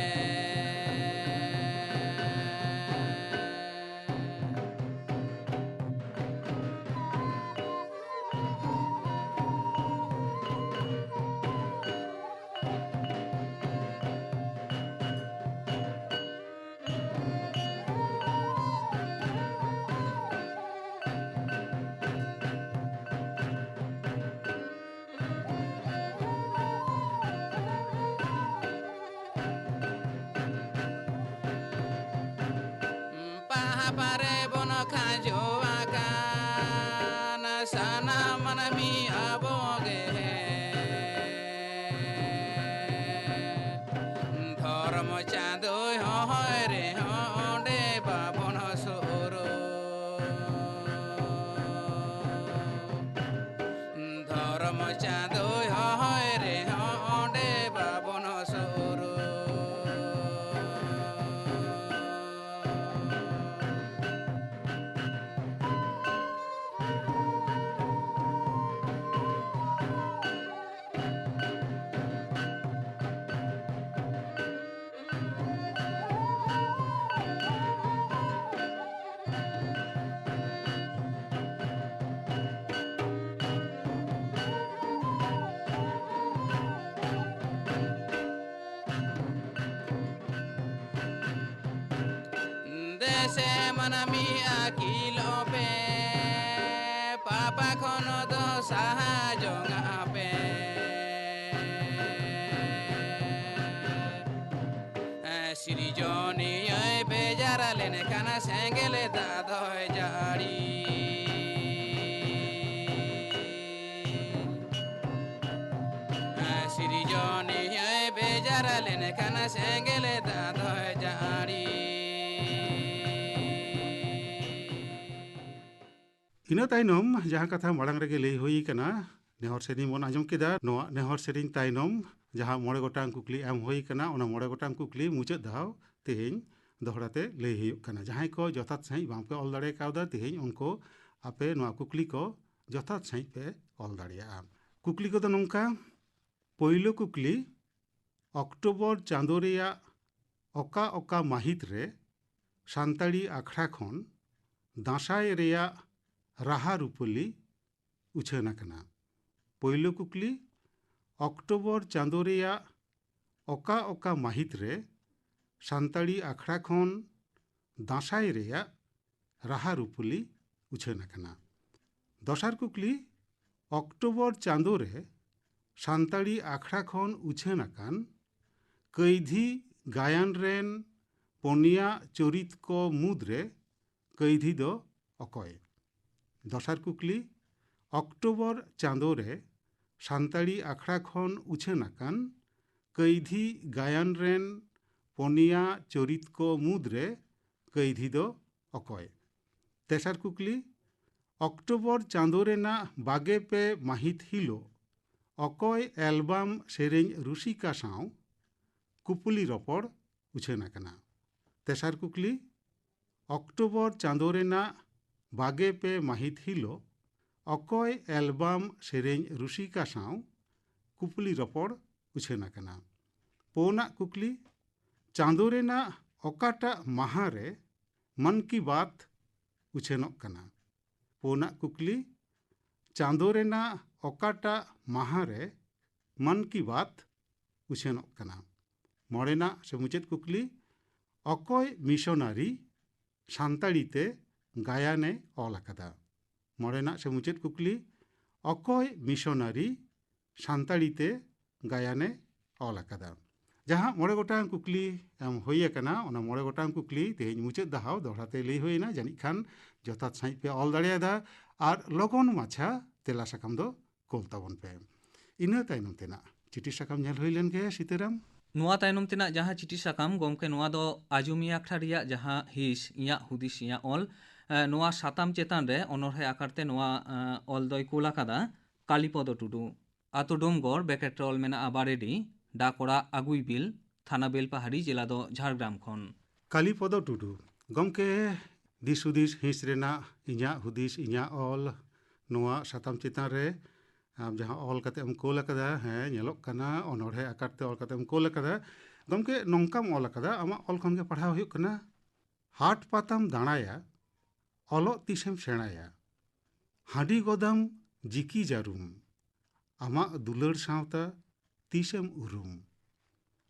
ᱯᱟᱦᱟᱯ ᱨᱮ ᱵᱚᱱ ᱠᱷᱟᱸᱡᱚ ᱟᱠᱟᱱ ᱥᱟᱱᱟᱢ ᱢᱟᱹᱱᱢᱤ ᱟᱵᱚ ᱜᱮ᱾ ᱫᱷᱚᱨᱚᱢ ᱪᱟᱸᱫᱚᱭ ᱦᱚᱦᱚᱭ ᱨᱮᱦᱚᱸ ᱚᱸᱰᱮ ᱵᱟᱵᱚᱱ ᱥᱩᱨᱩᱜ᱾ ᱫᱷᱚᱨᱚᱢ ᱪᱟᱸᱫᱚᱭ ᱦᱚᱦᱚᱭ ᱨᱮᱦᱚᱸ ᱚᱸᱰᱮ ᱵᱟᱵᱚᱱ ᱥᱩᱨᱩᱜ᱾ ᱥᱮ ᱢᱟᱹᱱᱢᱤ ᱟᱹᱠᱤᱞᱚᱜ ᱯᱮ, ᱯᱟᱯᱟ ᱠᱷᱚᱱ ᱫᱚ ᱥᱟᱦᱟ ᱡᱚᱝᱟᱜ ᱯᱮ᱾ ᱥᱤᱨᱡᱚᱱᱤᱭᱟᱹᱭ ᱵᱮᱡᱟᱨ ᱞᱮᱱᱠᱷᱟᱱ ᱥᱮᱸᱜᱮᱞ ᱫᱟᱜ ᱫᱚᱭ ᱡᱟᱹᱲᱤ᱾ ᱥᱤᱨᱡᱚᱱᱤᱭᱟᱹᱭ ᱵᱮᱡᱟᱨ ᱞᱮᱱᱠᱷᱟᱱ ᱥᱮᱸᱜᱮᱞ ᱫᱟᱜ ᱫᱚᱭ ᱡᱟᱹᱲᱤ᱾ ᱤᱱᱟᱹ ᱛᱟᱭᱱᱚᱢ ᱡᱟᱦᱟᱸ ᱠᱟᱛᱷᱟ ᱢᱟᱲᱟᱝ ᱨᱮᱜᱮ ᱞᱟᱹᱭ ᱦᱩᱭ ᱠᱟᱱᱟ, ᱱᱮᱦᱚᱨ ᱥᱮᱨᱮᱧ ᱵᱚᱱ ᱟᱸᱡᱚᱢ ᱠᱮᱫᱟ᱾ ᱱᱚᱣᱟ ᱱᱮᱦᱚᱨ ᱥᱮᱨᱮᱧ ᱛᱟᱭᱱᱚᱢ ᱡᱟᱦᱟᱸ ᱢᱚᱬᱮ ᱜᱚᱴᱟᱝ ᱠᱩᱠᱞᱤ ᱮᱢ ᱦᱩᱭ ᱠᱟᱱᱟ, ᱚᱱᱟ ᱢᱚᱬᱮ ᱜᱚᱴᱟᱝ ᱠᱩᱠᱞᱤ ᱢᱩᱪᱟᱹᱫ ᱫᱷᱟᱣ ᱛᱮᱦᱮᱧ ᱫᱚᱦᱲᱟ ᱛᱮ ᱞᱟᱹᱭ ᱦᱩᱭᱩᱜ ᱠᱟᱱᱟ᱾ ᱡᱟᱦᱟᱸᱭ ᱠᱚ ᱡᱚᱛᱷᱟᱛ ᱥᱟᱺᱦᱤᱡ ᱵᱟᱝᱯᱮ ᱚᱞ ᱫᱟᱲᱮ ᱠᱟᱣᱫᱟ ᱛᱮᱦᱮᱧ, ᱩᱱᱠᱩ ᱟᱯᱮ ᱱᱚᱣᱟ ᱠᱩᱠᱞᱤ ᱠᱚ ᱡᱚᱛᱷᱟᱛ ᱥᱟᱺᱦᱤᱡ ᱯᱮ ᱚᱞ ᱫᱟᱲᱮᱭᱟᱜᱼᱟ᱾ ᱠᱩᱠᱞᱤ ᱠᱚᱫᱚ ᱱᱚᱝᱠᱟ, ᱯᱳᱭᱞᱳ ᱠᱩᱠᱞᱤ, ᱚᱠᱴᱳᱵᱚᱨ ᱪᱟᱸᱫᱳ ᱨᱮᱭᱟᱜ ᱚᱠᱟ ᱚᱠᱟ ᱢᱟᱹᱦᱤᱛ ᱨᱮ ᱥᱟᱱᱛᱟᱲᱤ ᱟᱠᱷᱲᱟ ᱠᱷᱚᱱ ᱫᱟᱸᱥᱟᱭ ᱨᱮᱭᱟᱜ ᱨᱟᱦᱟ ᱨᱩᱯᱟᱹᱞᱤ ᱩᱪᱷᱟᱹᱱ ᱟᱠᱟᱱᱟ? ᱯᱳᱭᱞᱳ ᱠᱩᱠᱞᱤ, ᱚᱠᱴᱳᱵᱚᱨ ᱪᱟᱸᱫᱳ ᱨᱮᱭᱟᱜ ᱚᱠᱟ ᱚᱠᱟ ᱢᱟᱹᱦᱤᱛ ᱨᱮ ᱥᱟᱱᱛᱟᱲᱤ ᱟᱠᱷᱲᱟ ᱠᱷᱚᱱ ᱫᱟᱸᱥᱟᱭ ᱨᱮᱭᱟᱜ ᱨᱟᱦᱟ ᱨᱩᱯᱟᱹᱞᱤ ᱩᱪᱷᱟᱹᱱ ᱟᱠᱟᱱᱟ? ᱫᱚᱥᱟᱨ ᱠᱩᱠᱞᱤ, ᱚᱠᱴᱳᱵᱚᱨ ᱪᱟᱸᱫᱳ ᱨᱮ ᱥᱟᱱᱛᱟᱲᱤ ᱟᱠᱷᱲᱟ ᱠᱷᱚᱱ ᱩᱪᱷᱟᱹᱱ ᱟᱠᱟᱱ ᱠᱟᱹᱭᱫᱷᱤ ᱜᱟᱭᱟᱱ ᱨᱮᱱ ᱯᱚᱱᱭᱟ ᱪᱚᱨᱤᱛ ᱠᱚ ᱢᱩᱫᱽᱨᱮ ᱠᱟᱹᱭᱫᱷᱤ ᱫᱚ ᱚᱠᱚᱭ? ᱫᱚᱥᱟᱨ ᱠᱩᱠᱞᱤ, ᱚᱠᱴᱳᱵᱚᱨ ᱪᱟᱸᱫᱳ ᱨᱮ ᱥᱟᱱᱛᱟᱲᱤ ᱟᱠᱷᱲᱟ ᱠᱷᱚᱱ ᱩᱪᱷᱟᱹᱱ ᱟᱠᱟᱱ ᱠᱟᱹᱭᱫᱷᱤ ᱜᱟᱭᱟᱱ ᱨᱮᱱ ᱯᱚᱱᱭᱟ ᱪᱚᱨᱤᱛ ᱠᱚ ᱢᱩᱫᱽᱨᱮ ᱠᱟᱹᱭᱫᱷᱤ ᱫᱚ ᱚᱠᱚᱭ? ᱛᱮᱥᱟᱨ ᱠᱩᱠᱞᱤ, ᱚᱠᱴᱳᱵᱚᱨ ᱪᱟᱸᱫᱳ ᱨᱮᱱᱟᱜ ᱵᱟᱜᱮ ᱯᱮ ᱢᱟᱹᱦᱤᱛ ᱦᱤᱞᱳᱜ ᱚᱠᱚᱭ ᱮᱞᱵᱟᱢ ᱥᱮᱨᱮᱧ ᱨᱩᱥᱤᱠᱟ ᱥᱟᱶ ᱠᱩᱯᱩᱞᱤ ᱨᱚᱯᱚᱲ ᱩᱪᱷᱟᱹᱱ ᱟᱠᱟᱱᱟ? ᱛᱮᱥᱟᱨ ᱠᱩᱠᱞᱤ, ᱚᱠᱴᱳᱵᱚᱨ ᱪᱟᱸᱫᱳ ᱨᱮᱱᱟᱜ ᱵᱟᱜᱮ ᱯᱮ ᱢᱟᱹᱦᱤᱛ ᱦᱤᱞᱳᱜ ᱚᱠᱚᱭ ᱮᱞᱵᱟᱢ ᱥᱮᱨᱮᱧ ᱨᱩᱥᱤᱠᱟ ᱥᱟᱶ ᱠᱩᱯᱩᱞᱤ ᱨᱚᱯᱚᱲ ᱩᱪᱷᱟᱹᱱ ᱟᱠᱟᱱᱟ? ᱯᱩᱱᱟᱜ ᱠᱩᱠᱞᱤ, ᱪᱟᱸᱫᱳ ᱨᱮᱱᱟᱜ ᱚᱠᱟᱴᱟᱜ ᱢᱟᱦᱟ ᱨᱮ ᱢᱟᱱ ᱠᱤ ᱵᱟᱛ ᱩᱪᱷᱟᱹᱱᱚᱜ ᱠᱟᱱᱟ? ᱯᱩᱱᱟᱜ ᱠᱩᱠᱞᱤ, ᱪᱟᱸᱫᱳ ᱨᱮᱱᱟᱜ ᱚᱠᱟᱴᱟᱜ ᱢᱟᱦᱟ ᱨᱮ ᱢᱟᱱ ᱠᱤ ᱵᱟᱛ ᱩᱪᱷᱟᱹᱱᱚᱜ ᱠᱟᱱᱟ? ᱢᱚᱬᱮᱱᱟᱜ ᱥᱮ ᱢᱩᱪᱟᱹᱫ ᱠᱩᱠᱞᱤ, ᱚᱠᱚᱭ ᱢᱤᱥᱚᱱᱟᱨᱤ ᱥᱟᱱᱛᱟᱲᱤ ᱛᱮ ᱜᱟᱭᱟᱱᱮ ᱚᱞ ᱟᱠᱟᱫᱟ? ᱢᱚᱬᱮᱱᱟᱜ ᱥᱮ ᱢᱩᱪᱟᱹᱫ ᱠᱩᱠᱞᱤ, ᱚᱠᱚᱭ ᱢᱤᱥᱚᱱᱟᱨᱤ ᱥᱟᱱᱛᱟᱲᱤ ᱛᱮ ᱜᱟᱭᱟᱱᱮ ᱚᱞ ᱟᱠᱟᱫᱟ? ᱡᱟᱦᱟᱸ ᱢᱚᱬᱮ ᱜᱚᱴᱟᱝ ᱠᱩᱠᱞᱤ ᱮᱢ ᱦᱩᱭ ᱟᱠᱟᱱᱟ, ᱚᱱᱟ ᱢᱚᱬᱮ ᱜᱚᱴᱟᱝ ᱠᱩᱠᱞᱤ ᱛᱮᱦᱮᱧ ᱢᱩᱪᱟᱹᱫ ᱫᱷᱟᱣ ᱫᱚᱦᱲᱟ ᱛᱮ ᱞᱟᱹᱭ ᱦᱩᱭᱮᱱᱟ᱾ ᱡᱟᱹᱱᱤᱡ ᱠᱷᱟᱱ ᱡᱚᱛᱷᱟᱛ ᱥᱟᱺᱦᱤᱡ ᱯᱮ ᱚᱞ ᱫᱟᱲᱮᱭᱟᱫᱟ ᱟᱨ ᱞᱚᱜᱚᱱ ᱢᱟᱪᱷᱟ ᱛᱮᱞᱟ ᱥᱟᱠᱟᱢ ᱫᱚ ᱠᱳᱞ ᱛᱟᱵᱚᱱ ᱯᱮ᱾ ᱤᱱᱟᱹ ᱛᱟᱭᱱᱚᱢ ᱛᱮᱱᱟᱜ ᱪᱤᱴᱷᱤ ᱥᱟᱠᱟᱢ ᱧᱮᱞ ᱦᱩᱭ ᱞᱮᱱ ᱜᱮ, ᱥᱤᱛᱟᱹᱨᱟᱢ᱾ ᱱᱚᱣᱟ ᱛᱟᱭᱱᱚᱢ ᱛᱮᱱᱟᱜ ᱡᱟᱦᱟᱸ ᱪᱤᱴᱷᱤ ᱥᱟᱠᱟᱢ, ᱜᱚᱢᱠᱮ, ᱱᱚᱣᱟ ᱫᱚ ᱟᱡᱚᱢᱤᱭᱟᱹ ᱟᱠᱷᱲᱟ ᱨᱮᱭᱟᱜ ᱡᱟᱦᱟᱸ ᱦᱤᱸᱥ, ᱤᱧᱟᱹᱜ ᱦᱩᱫᱤᱥ, ᱤᱧᱟᱹᱜ ᱚᱞ, ᱮ, ᱱᱚᱣᱟ ᱥᱟᱛᱟᱢ ᱪᱮᱛᱟᱱ ᱨᱮ ᱚᱱᱚᱬᱦᱮ ᱟᱠᱟᱨ ᱛᱮ ᱱᱚᱣᱟ, ᱮ, ᱚᱞ ᱫᱚᱭ ᱠᱳᱞ ᱟᱠᱟᱫᱟ ᱠᱟᱞᱤᱯᱚᱫᱚ ᱴᱩᱰᱩ᱾ ᱟᱛᱳ ᱰᱳᱢᱜᱚᱲ, ᱵᱮᱠᱮᱴ ᱨᱮ ᱚᱞ ᱢᱮᱱᱟᱜᱼᱟ ᱵᱟᱨᱮᱰᱤ, ᱰᱟᱠ ᱚᱲᱟᱜ ᱟᱜᱩᱭᱵᱤᱞ, ᱛᱷᱟᱱᱟ ᱵᱮᱞᱯᱟᱦᱟᱲᱤ, ᱡᱮᱞᱟ ᱫᱚ ᱡᱷᱟᱲᱜᱨᱟᱢ ᱠᱷᱚᱱ᱾ ᱠᱟᱞᱤᱯᱚᱫᱚ ᱴᱩᱰᱩ, ᱜᱚᱢᱠᱮ, ᱫᱤᱥ ᱦᱩᱫᱤᱥ ᱦᱤᱸᱥ ᱨᱮᱱᱟᱜ ᱤᱧᱟᱹᱜ ᱦᱩᱫᱤᱥ, ᱤᱧᱟᱹᱜ ᱚᱞ, ᱱᱚᱣᱟ ᱥᱟᱛᱟᱢ ᱪᱮᱛᱟᱱ ᱨᱮ ᱟᱢ ᱡᱟᱦᱟᱸ ᱚᱞ ᱠᱟᱛᱮ ᱮᱢ ᱠᱳᱞ ᱟᱠᱟᱫᱟ, ᱦᱮᱸ, ᱧᱮᱞᱚᱜ ᱠᱟᱱᱟ, ᱚᱱᱚᱬᱦᱮ ᱟᱠᱟᱨ ᱛᱮ ᱚᱞ ᱠᱟᱛᱮ ᱮᱢ ᱠᱳᱞ ᱟᱠᱟᱫᱟ᱾ ᱜᱚᱢᱠᱮ, ᱱᱚᱝᱠᱟᱢ ᱚᱞ ᱟᱠᱟᱫᱟ, ᱟᱢᱟᱜ ᱚᱞ ᱠᱷᱚᱱ ᱜᱮ ᱯᱟᱲᱦᱟᱣ ᱦᱩᱭᱩᱜ ᱠᱟᱱᱟ᱾ ᱦᱟᱴ ᱯᱟᱛᱟᱢ ᱫᱟᱬᱟᱭᱟ, ᱚᱞᱚᱜ ᱛᱤᱥᱮᱢ ᱥᱮᱬᱟᱭᱟ? ᱦᱟᱺᱰᱤ ᱜᱚᱫᱟᱢ ᱡᱤᱠᱤ ᱡᱟᱹᱨᱩᱢ, ᱟᱢᱟᱜ ᱫᱩᱞᱟᱹᱲ ᱥᱟᱶᱛᱟ ᱛᱤᱥᱮᱢ ᱩᱨᱩᱢ?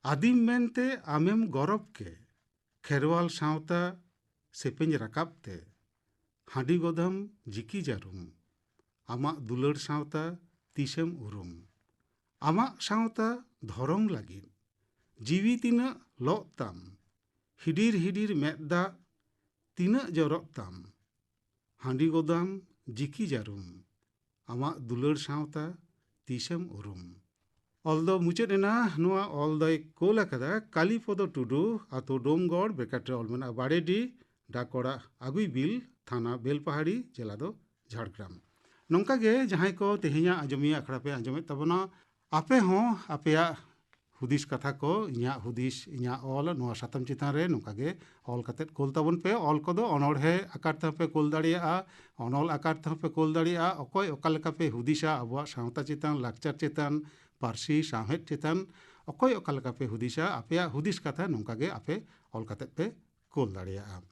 ᱟᱹᱫᱤᱢ ᱢᱮᱱᱛᱮ ᱟᱢᱮᱢ ᱜᱚᱨᱚᱵ ᱠᱮ, ᱠᱷᱮᱨᱣᱟᱞ ᱥᱟᱶᱛᱟ ᱥᱮᱯᱮᱧ ᱨᱟᱠᱟᱵ ᱛᱮ᱾ ᱦᱟᱺᱰᱤ ᱜᱚᱫᱟᱢ ᱡᱤᱠᱤ ᱡᱟᱹᱨᱩᱢ, ᱟᱢᱟᱜ ᱫᱩᱞᱟᱹᱲ ᱥᱟᱶᱛᱟ ᱛᱤᱥᱮᱢ ᱩᱨᱩᱢ? ᱟᱢᱟᱜ ᱥᱟᱶᱛᱟ ᱫᱷᱚᱨᱚᱢ ᱞᱟᱹᱜᱤᱫ ᱡᱤᱣᱤ ᱛᱤᱱᱟᱹᱜ ᱞᱚᱜ ᱛᱟᱢ, ᱦᱤᱰᱤᱨ ᱦᱤᱰᱤᱨ ᱢᱮᱫ ᱫᱟᱜ ᱛᱤᱱᱟᱹᱜ ᱡᱚᱨᱚᱜ ᱛᱟᱢ? ᱦᱟᱺᱰᱤ ᱜᱚᱫᱟᱢ ᱡᱤᱠᱤ ᱡᱟᱹᱨᱩᱢ, ᱟᱢᱟᱜ ᱫᱩᱞᱟᱹᱲ ᱥᱟᱶᱛᱟ ᱛᱤᱥᱮᱢ ᱩᱨᱩᱢ? ᱚᱞ ᱫᱚ ᱢᱩᱪᱟᱹᱫ ᱮᱱᱟ᱾ ᱱᱚᱣᱟ ᱚᱞ ᱫᱚᱭ ᱠᱳᱞ ᱟᱠᱟᱫᱟ ᱠᱟᱞᱤᱯᱚᱫᱚ ᱴᱩᱰᱩ, ᱟᱛᱳ ᱰᱳᱢᱜᱚᱲ, ᱵᱨᱮᱠᱮᱴ ᱨᱮ ᱚᱞ ᱢᱮᱱᱟᱜᱼᱟ ᱵᱟᱲᱮᱰᱤ, ᱰᱟᱠ ᱚᱲᱟᱜ ᱟᱜᱩᱭᱵᱤᱞ, ᱛᱷᱟᱱᱟ ᱵᱮᱞᱯᱟᱦᱟᱲᱤ, ᱡᱮᱞᱟ ᱫᱚ ᱡᱷᱟᱲᱜᱨᱟᱢ᱾ ᱱᱚᱝᱠᱟ ᱜᱮ ᱡᱟᱦᱟᱸᱭ ᱠᱚ ᱛᱮᱦᱮᱧᱟᱜ ᱟᱸᱡᱚᱢᱤᱭᱟᱹ ᱟᱠᱷᱲᱟ ᱯᱮ ᱟᱸᱡᱚᱢᱮᱫ ᱛᱟᱵᱚᱱᱟ, ᱟᱯᱮ ᱦᱚᱸ ᱟᱯᱮᱭᱟᱜ ᱦᱩᱫᱤᱥ ᱠᱟᱛᱷᱟ ᱠᱚ, ᱤᱧᱟᱹᱜ ᱦᱩᱫᱤᱥ, ᱤᱧᱟᱹᱜ ᱚᱞ, ᱱᱚᱣᱟ ᱥᱟᱛᱟᱢ ᱪᱮᱛᱟᱱ ᱨᱮ ᱱᱚᱝᱠᱟ ᱜᱮ ᱚᱞ ᱠᱟᱛᱮᱫ ᱠᱳᱞ ᱛᱟᱵᱚᱱ ᱯᱮ᱾ ᱚᱞ ᱠᱚᱫᱚ ᱚᱱᱚᱬᱦᱮ ᱟᱠᱟᱨ ᱛᱮᱦᱚᱸ ᱯᱮ ᱠᱳᱞ ᱫᱟᱲᱮᱭᱟᱜᱼᱟ, ᱚᱱᱚᱞ ᱟᱠᱟᱨ ᱛᱮᱦᱚᱸ ᱯᱮ ᱠᱳᱞ ᱫᱟᱲᱮᱭᱟᱜᱼᱟ᱾ ᱚᱠᱚᱭ ᱚᱠᱟ ᱞᱮᱠᱟ ᱯᱮ ᱦᱩᱫᱤᱥᱟ ᱟᱵᱚᱣᱟᱜ ᱥᱟᱶᱛᱟ ᱪᱮᱛᱟᱱ, ᱞᱟᱠᱪᱟᱨ ᱪᱮᱛᱟᱱ, ᱯᱟᱹᱨᱥᱤ ᱥᱟᱶᱦᱮᱫ ᱪᱮᱛᱟᱱ, ᱚᱠᱚᱭ ᱚᱠᱟ ᱞᱮᱠᱟ ᱯᱮ ᱦᱩᱫᱤᱥᱟ, ᱟᱯᱮᱭᱟᱜ ᱦᱩᱫᱤᱥ ᱠᱟᱛᱷᱟ ᱱᱚᱝᱠᱟ ᱜᱮ ᱟᱯᱮ ᱚᱞ ᱠᱟᱛᱮᱫ ᱯᱮ ᱠᱳᱞ ᱫᱟᱲᱮᱭᱟᱜᱼᱟ᱾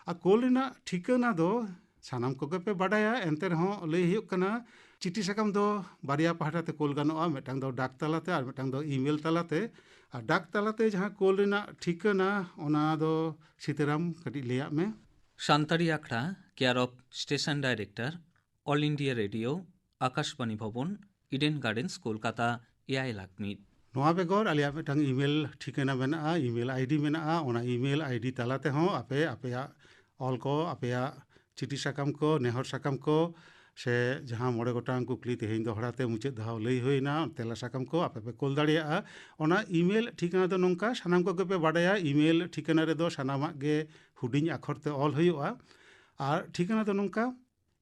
ᱟᱨ ᱠᱳᱞ ᱨᱮᱱᱟᱜ ᱴᱷᱤᱠᱟᱹᱱᱟ ᱫᱚ ᱥᱟᱱᱟᱢ ᱠᱚᱜᱮ ᱯᱮ ᱵᱟᱰᱟᱭᱟ, ᱮᱱᱛᱮ ᱨᱮᱦᱚᱸ ᱞᱟᱹᱭ ᱦᱩᱭᱩᱜ ᱠᱟᱱᱟ, ᱪᱤᱴᱷᱤ ᱥᱟᱠᱟᱢ ᱫᱚ ᱵᱟᱨᱭᱟ ᱯᱟᱦᱴᱟ ᱛᱮ ᱠᱳᱞ ᱜᱟᱱᱚᱜᱼᱟ, ᱢᱤᱫᱴᱟᱝ ᱫᱚ ᱰᱟᱠ ᱛᱟᱞᱟᱛᱮ ᱟᱨ ᱢᱤᱫᱴᱟᱝ ᱫᱚ ᱤᱢᱮᱞ ᱛᱟᱞᱟᱛᱮ᱾ ᱟᱨ ᱰᱟᱠ ᱛᱟᱞᱟᱛᱮ ᱡᱟᱦᱟᱸ ᱠᱳᱞ ᱨᱮᱱᱟᱜ ᱴᱷᱤᱠᱟᱹᱱᱟ, ᱚᱱᱟ ᱫᱚ ᱥᱤᱛᱟᱹᱨᱟᱢ ᱠᱟᱹᱴᱤᱡ ᱞᱟᱹᱭᱟᱜ ᱢᱮ᱾ ᱥᱟᱱᱛᱟᱲᱤ ᱟᱠᱷᱲᱟ, care of station director, All India Radio, Akashvani Bhavan, Eden gardens, Kolkata, ᱮᱭᱟᱭ ᱞᱟᱠᱷ ᱢᱤᱫ᱾ ᱱᱚᱣᱟ ᱵᱮᱜᱚᱨ ᱟᱞᱮᱭᱟᱜ ᱢᱤᱫᱴᱟᱝ email ᱴᱷᱤᱠᱟᱹᱱᱟ ᱢᱮᱱᱟᱜᱼᱟ, email ID ᱢᱮᱱᱟᱜᱼᱟ᱾ ᱚᱱᱟ email ID ᱛᱟᱞᱟ ᱛᱮᱦᱚᱸ ᱟᱯᱮ ᱟᱯᱮᱭᱟᱜ ᱚᱞ ᱠᱚ, ᱟᱯᱮᱭᱟᱜ ᱪᱤᱴᱷᱤ ᱥᱟᱠᱟᱢ ᱠᱚ, ᱱᱮᱦᱚᱨ ᱥᱟᱠᱟᱢ ᱠᱚ, ᱥᱮ ᱡᱟᱦᱟᱸ ᱢᱚᱬᱮ ᱜᱚᱴᱟᱝ ᱠᱩᱠᱞᱤ ᱛᱮᱦᱮᱧ ᱫᱚᱦᱲᱟ ᱛᱮ ᱢᱩᱪᱟᱹᱫ ᱫᱷᱟᱣ ᱞᱟᱹᱭ ᱦᱩᱭᱱᱟ, ᱛᱮᱞᱟ ᱥᱟᱠᱟᱢ ᱠᱚ ᱟᱯᱮ ᱯᱮ ᱠᱳᱞ ᱫᱟᱲᱮᱭᱟᱜᱼᱟ᱾ ᱚᱱᱟ email ᱴᱷᱤᱠᱟᱹᱱᱟ ᱫᱚ ᱱᱚᱝᱠᱟ, ᱥᱟᱱᱟᱢ ᱠᱚᱜᱮ ᱯᱮ ᱵᱟᱰᱟᱭᱟ, email ᱴᱷᱤᱠᱟᱹᱱᱟ ᱨᱮᱫᱚ ᱥᱟᱱᱟᱢᱟᱜ ᱜᱮ ᱦᱩᱰᱤᱧ ᱟᱠᱷᱚᱨ ᱛᱮ ᱚᱞ ᱦᱩᱭᱩᱜᱼᱟ᱾ ᱟᱨ ᱴᱷᱤᱠᱟᱹᱱᱟ ᱫᱚ ᱱᱚᱝᱠᱟ,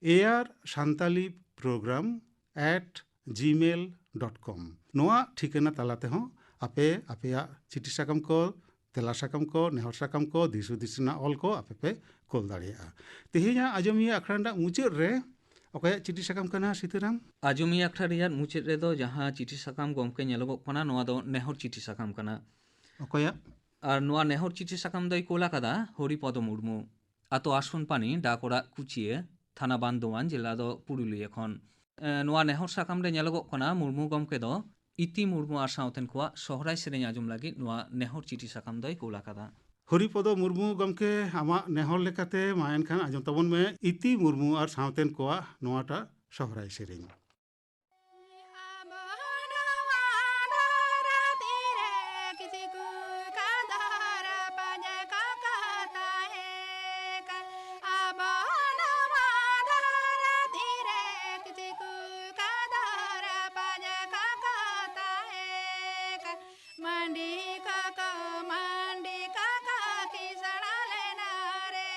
air santali program at gmail dot com᱾ ᱱᱚᱣᱟ ᱴᱷᱤᱠᱟᱹᱱᱟ ᱛᱟᱞᱟ ᱛᱮᱦᱚᱸ ᱟᱯᱮ ᱟᱯᱮᱭᱟᱜ ᱪᱤᱴᱷᱤ ᱥᱟᱠᱟᱢ ᱠᱚ, ᱛᱮᱞᱟ ᱥᱟᱠᱟᱢ ᱠᱚ, ᱱᱮᱦᱚᱨ ᱥᱟᱠᱟᱢ ᱠᱚ, ᱫᱤᱥ ᱦᱩᱫᱤᱥ ᱨᱮᱱᱟᱜ ᱚᱞ ᱠᱚ ᱟᱯᱮ ᱯᱮ ᱠᱳᱞ ᱫᱟᱲᱮᱭᱟᱜᱼᱟ᱾ ᱛᱮᱦᱮᱧᱟᱜ ᱟᱸᱡᱚᱢᱤᱭᱟᱹ ᱟᱠᱷᱲᱟ ᱨᱮᱱᱟᱜ ᱢᱩᱪᱟᱹᱫ ᱨᱮ ᱚᱠᱚᱭᱟᱜ ᱪᱤᱴᱷᱤ ᱥᱟᱠᱟᱢ ᱠᱟᱱᱟ, ᱥᱤᱛᱟᱹᱨᱟᱢ? ᱟᱸᱡᱚᱢᱤᱭᱟᱹ ᱟᱠᱷᱲᱟ ᱨᱮᱭᱟᱜ ᱢᱩᱪᱟᱹᱫ ᱨᱮᱫᱚ ᱡᱟᱦᱟᱸ ᱪᱤᱴᱷᱤ ᱥᱟᱠᱟᱢ ᱜᱚᱢᱠᱮ ᱧᱮᱞᱚᱜᱚᱜ ᱠᱟᱱᱟ, ᱱᱚᱣᱟ ᱫᱚ ᱱᱮᱦᱚᱨ ᱪᱤᱴᱷᱤ ᱥᱟᱠᱟᱢ ᱠᱟᱱᱟ᱾ ᱚᱠᱚᱭᱟᱜ? ᱟᱨ ᱱᱚᱣᱟ ᱱᱮᱦᱚᱨ ᱪᱤᱴᱷᱤ ᱥᱟᱠᱟᱢ ᱫᱚᱭ ᱠᱳᱞ ᱟᱠᱟᱫᱟ ᱦᱚᱨᱤᱯᱚᱫᱚ ᱢᱩᱨᱢᱩ, ᱟᱛᱳ ᱟᱥᱚᱱᱯᱟᱱᱤ, ᱰᱟᱠ ᱚᱲᱟᱜ ᱠᱩᱪᱤᱭᱟᱹ, ᱛᱷᱟᱱᱟ ᱵᱟᱱᱫᱳᱣᱟᱱ, ᱡᱮᱞᱟ ᱫᱚ ᱯᱩᱨᱩᱞᱤᱭᱟᱹ ᱠᱷᱚᱱ᱾ ᱮ, ᱱᱚᱣᱟ ᱱᱮᱦᱚᱨ ᱥᱟᱠᱟᱢ ᱨᱮ ᱧᱮᱞᱚᱜᱚᱜ ᱠᱟᱱᱟ, ᱢᱩᱨᱢᱩ ᱜᱚᱢᱠᱮ ᱫᱚ ᱤᱛᱤ ᱢᱩᱨᱢᱩ ᱟᱨ ᱥᱟᱶᱛᱮᱱ ᱠᱚᱣᱟᱜ ᱥᱚᱦᱨᱟᱭ ᱥᱮᱨᱮᱧ ᱟᱸᱡᱚᱢ ᱞᱟᱹᱜᱤᱫ ᱱᱚᱣᱟ ᱱᱮᱦᱚᱨ ᱪᱤᱴᱷᱤ ᱥᱟᱠᱟᱢ ᱫᱚᱭ ᱠᱳᱞ ᱟᱠᱟᱫᱟ᱾ ᱦᱚᱨᱤᱯᱚᱫᱚ ᱢᱩᱨᱢᱩ ᱜᱚᱢᱠᱮ, ᱟᱢᱟᱜ ᱱᱮᱦᱚᱨ ᱞᱮᱠᱟᱛᱮ ᱢᱟ ᱮᱱᱠᱷᱟᱱ ᱟᱸᱡᱚᱢ ᱛᱟᱵᱚᱱ ᱢᱮ ᱤᱛᱤ ᱢᱩᱨᱢᱩ ᱟᱨ ᱥᱟᱶᱛᱮᱱ ᱠᱚᱣᱟᱜ ᱱᱚᱣᱟᱴᱟᱜ ᱥᱚᱦᱨᱟᱭ ᱥᱮᱨᱮᱧ᱾ ᱟᱵᱚ ᱱᱚᱣᱟ ᱫᱷᱟᱹᱨᱛᱤ ᱨᱮ ᱠᱤᱪᱷᱩ ᱠᱚ ᱠᱟᱫᱟᱨ ᱯᱟᱸᱡᱟ ᱠᱟᱠᱟ ᱛᱟᱦᱮᱸ ᱠᱟᱱ᱾ ᱟᱵᱚ ᱱᱚᱣᱟ ᱫᱷᱟᱹᱨᱛᱤ ᱨᱮ ᱠᱤᱪᱷᱩ ᱠᱚ ᱠᱟᱫᱟᱨ ᱯᱟᱸᱡᱟ ᱠᱟᱠᱟ ᱛᱟᱦᱮᱸ ᱠᱟᱱ᱾ ᱢᱟᱹᱱᱰᱤ ᱠᱟᱠᱟ, ᱢᱟᱹᱱᱰᱤ ᱠᱟᱠᱟ ᱠᱤᱥᱟᱹᱬ ᱞᱮᱱᱟ ᱨᱮ᱾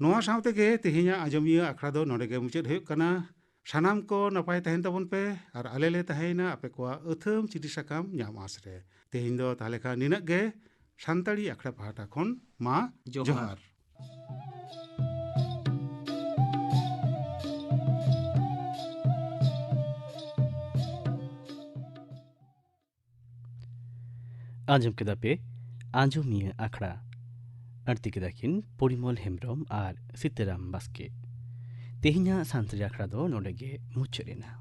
ᱱᱚᱣᱟ ᱥᱟᱶ ᱛᱮᱜᱮ ᱛᱮᱦᱮᱧᱟᱜ ᱟᱸᱡᱚᱢᱤᱭᱟᱹ ᱟᱠᱷᱲᱟ ᱫᱚ ᱱᱚᱰᱮ ᱜᱮ ᱢᱩᱪᱟᱹᱫ ᱦᱩᱭᱩᱜ ᱠᱟᱱᱟ᱾ ᱥᱟᱱᱟᱢ ᱠᱚ ᱱᱟᱯᱟᱭ ᱛᱟᱦᱮᱱ ᱛᱟᱵᱚᱱ ᱯᱮ, ᱟᱨ ᱟᱞᱮ ᱞᱮ ᱛᱟᱦᱮᱸᱭᱮᱱᱟ ᱟᱯᱮ ᱠᱚᱣᱟᱜ ᱟᱹᱛᱷᱟᱹᱢ ᱪᱤᱴᱷᱤ ᱥᱟᱠᱟᱢ ᱧᱟᱢ ᱟᱸᱥ ᱨᱮ᱾ ᱛᱮᱦᱮᱧ ᱫᱚ ᱛᱟᱦᱞᱮ ᱠᱷᱟᱱ ᱱᱤᱱᱟᱹᱜ ᱜᱮ᱾ ᱥᱟᱱᱛᱟᱲᱤ ᱟᱠᱷᱲᱟ ᱯᱟᱦᱴᱟ ᱠᱷᱚᱱ ᱢᱟ ᱡᱚᱦᱟᱨ᱾ ᱡᱚᱦᱟᱨ᱾ ᱟᱸᱡᱚᱢ ᱠᱮᱫᱟ ᱯᱮ ᱟᱸᱡᱚᱢᱤᱭᱟᱹ ᱟᱠᱷᱲᱟ᱾ ᱟᱹᱲᱛᱤ ᱠᱮᱫᱟ ᱠᱤᱱ ᱯᱚᱨᱤᱢᱚᱞ ᱦᱮᱢᱵᱨᱚᱢ ᱟᱨ ᱥᱤᱛᱟᱹᱨᱟᱢ ᱵᱟᱥᱠᱮ᱾ ᱛᱮᱦᱮᱧᱟᱜ ᱥᱟᱱᱛᱟᱲᱤ ᱟᱠᱷᱲᱟ ᱫᱚ ᱱᱚᱰᱮ ᱜᱮ ᱢᱩᱪᱟᱹᱫ ᱮᱱᱟ᱾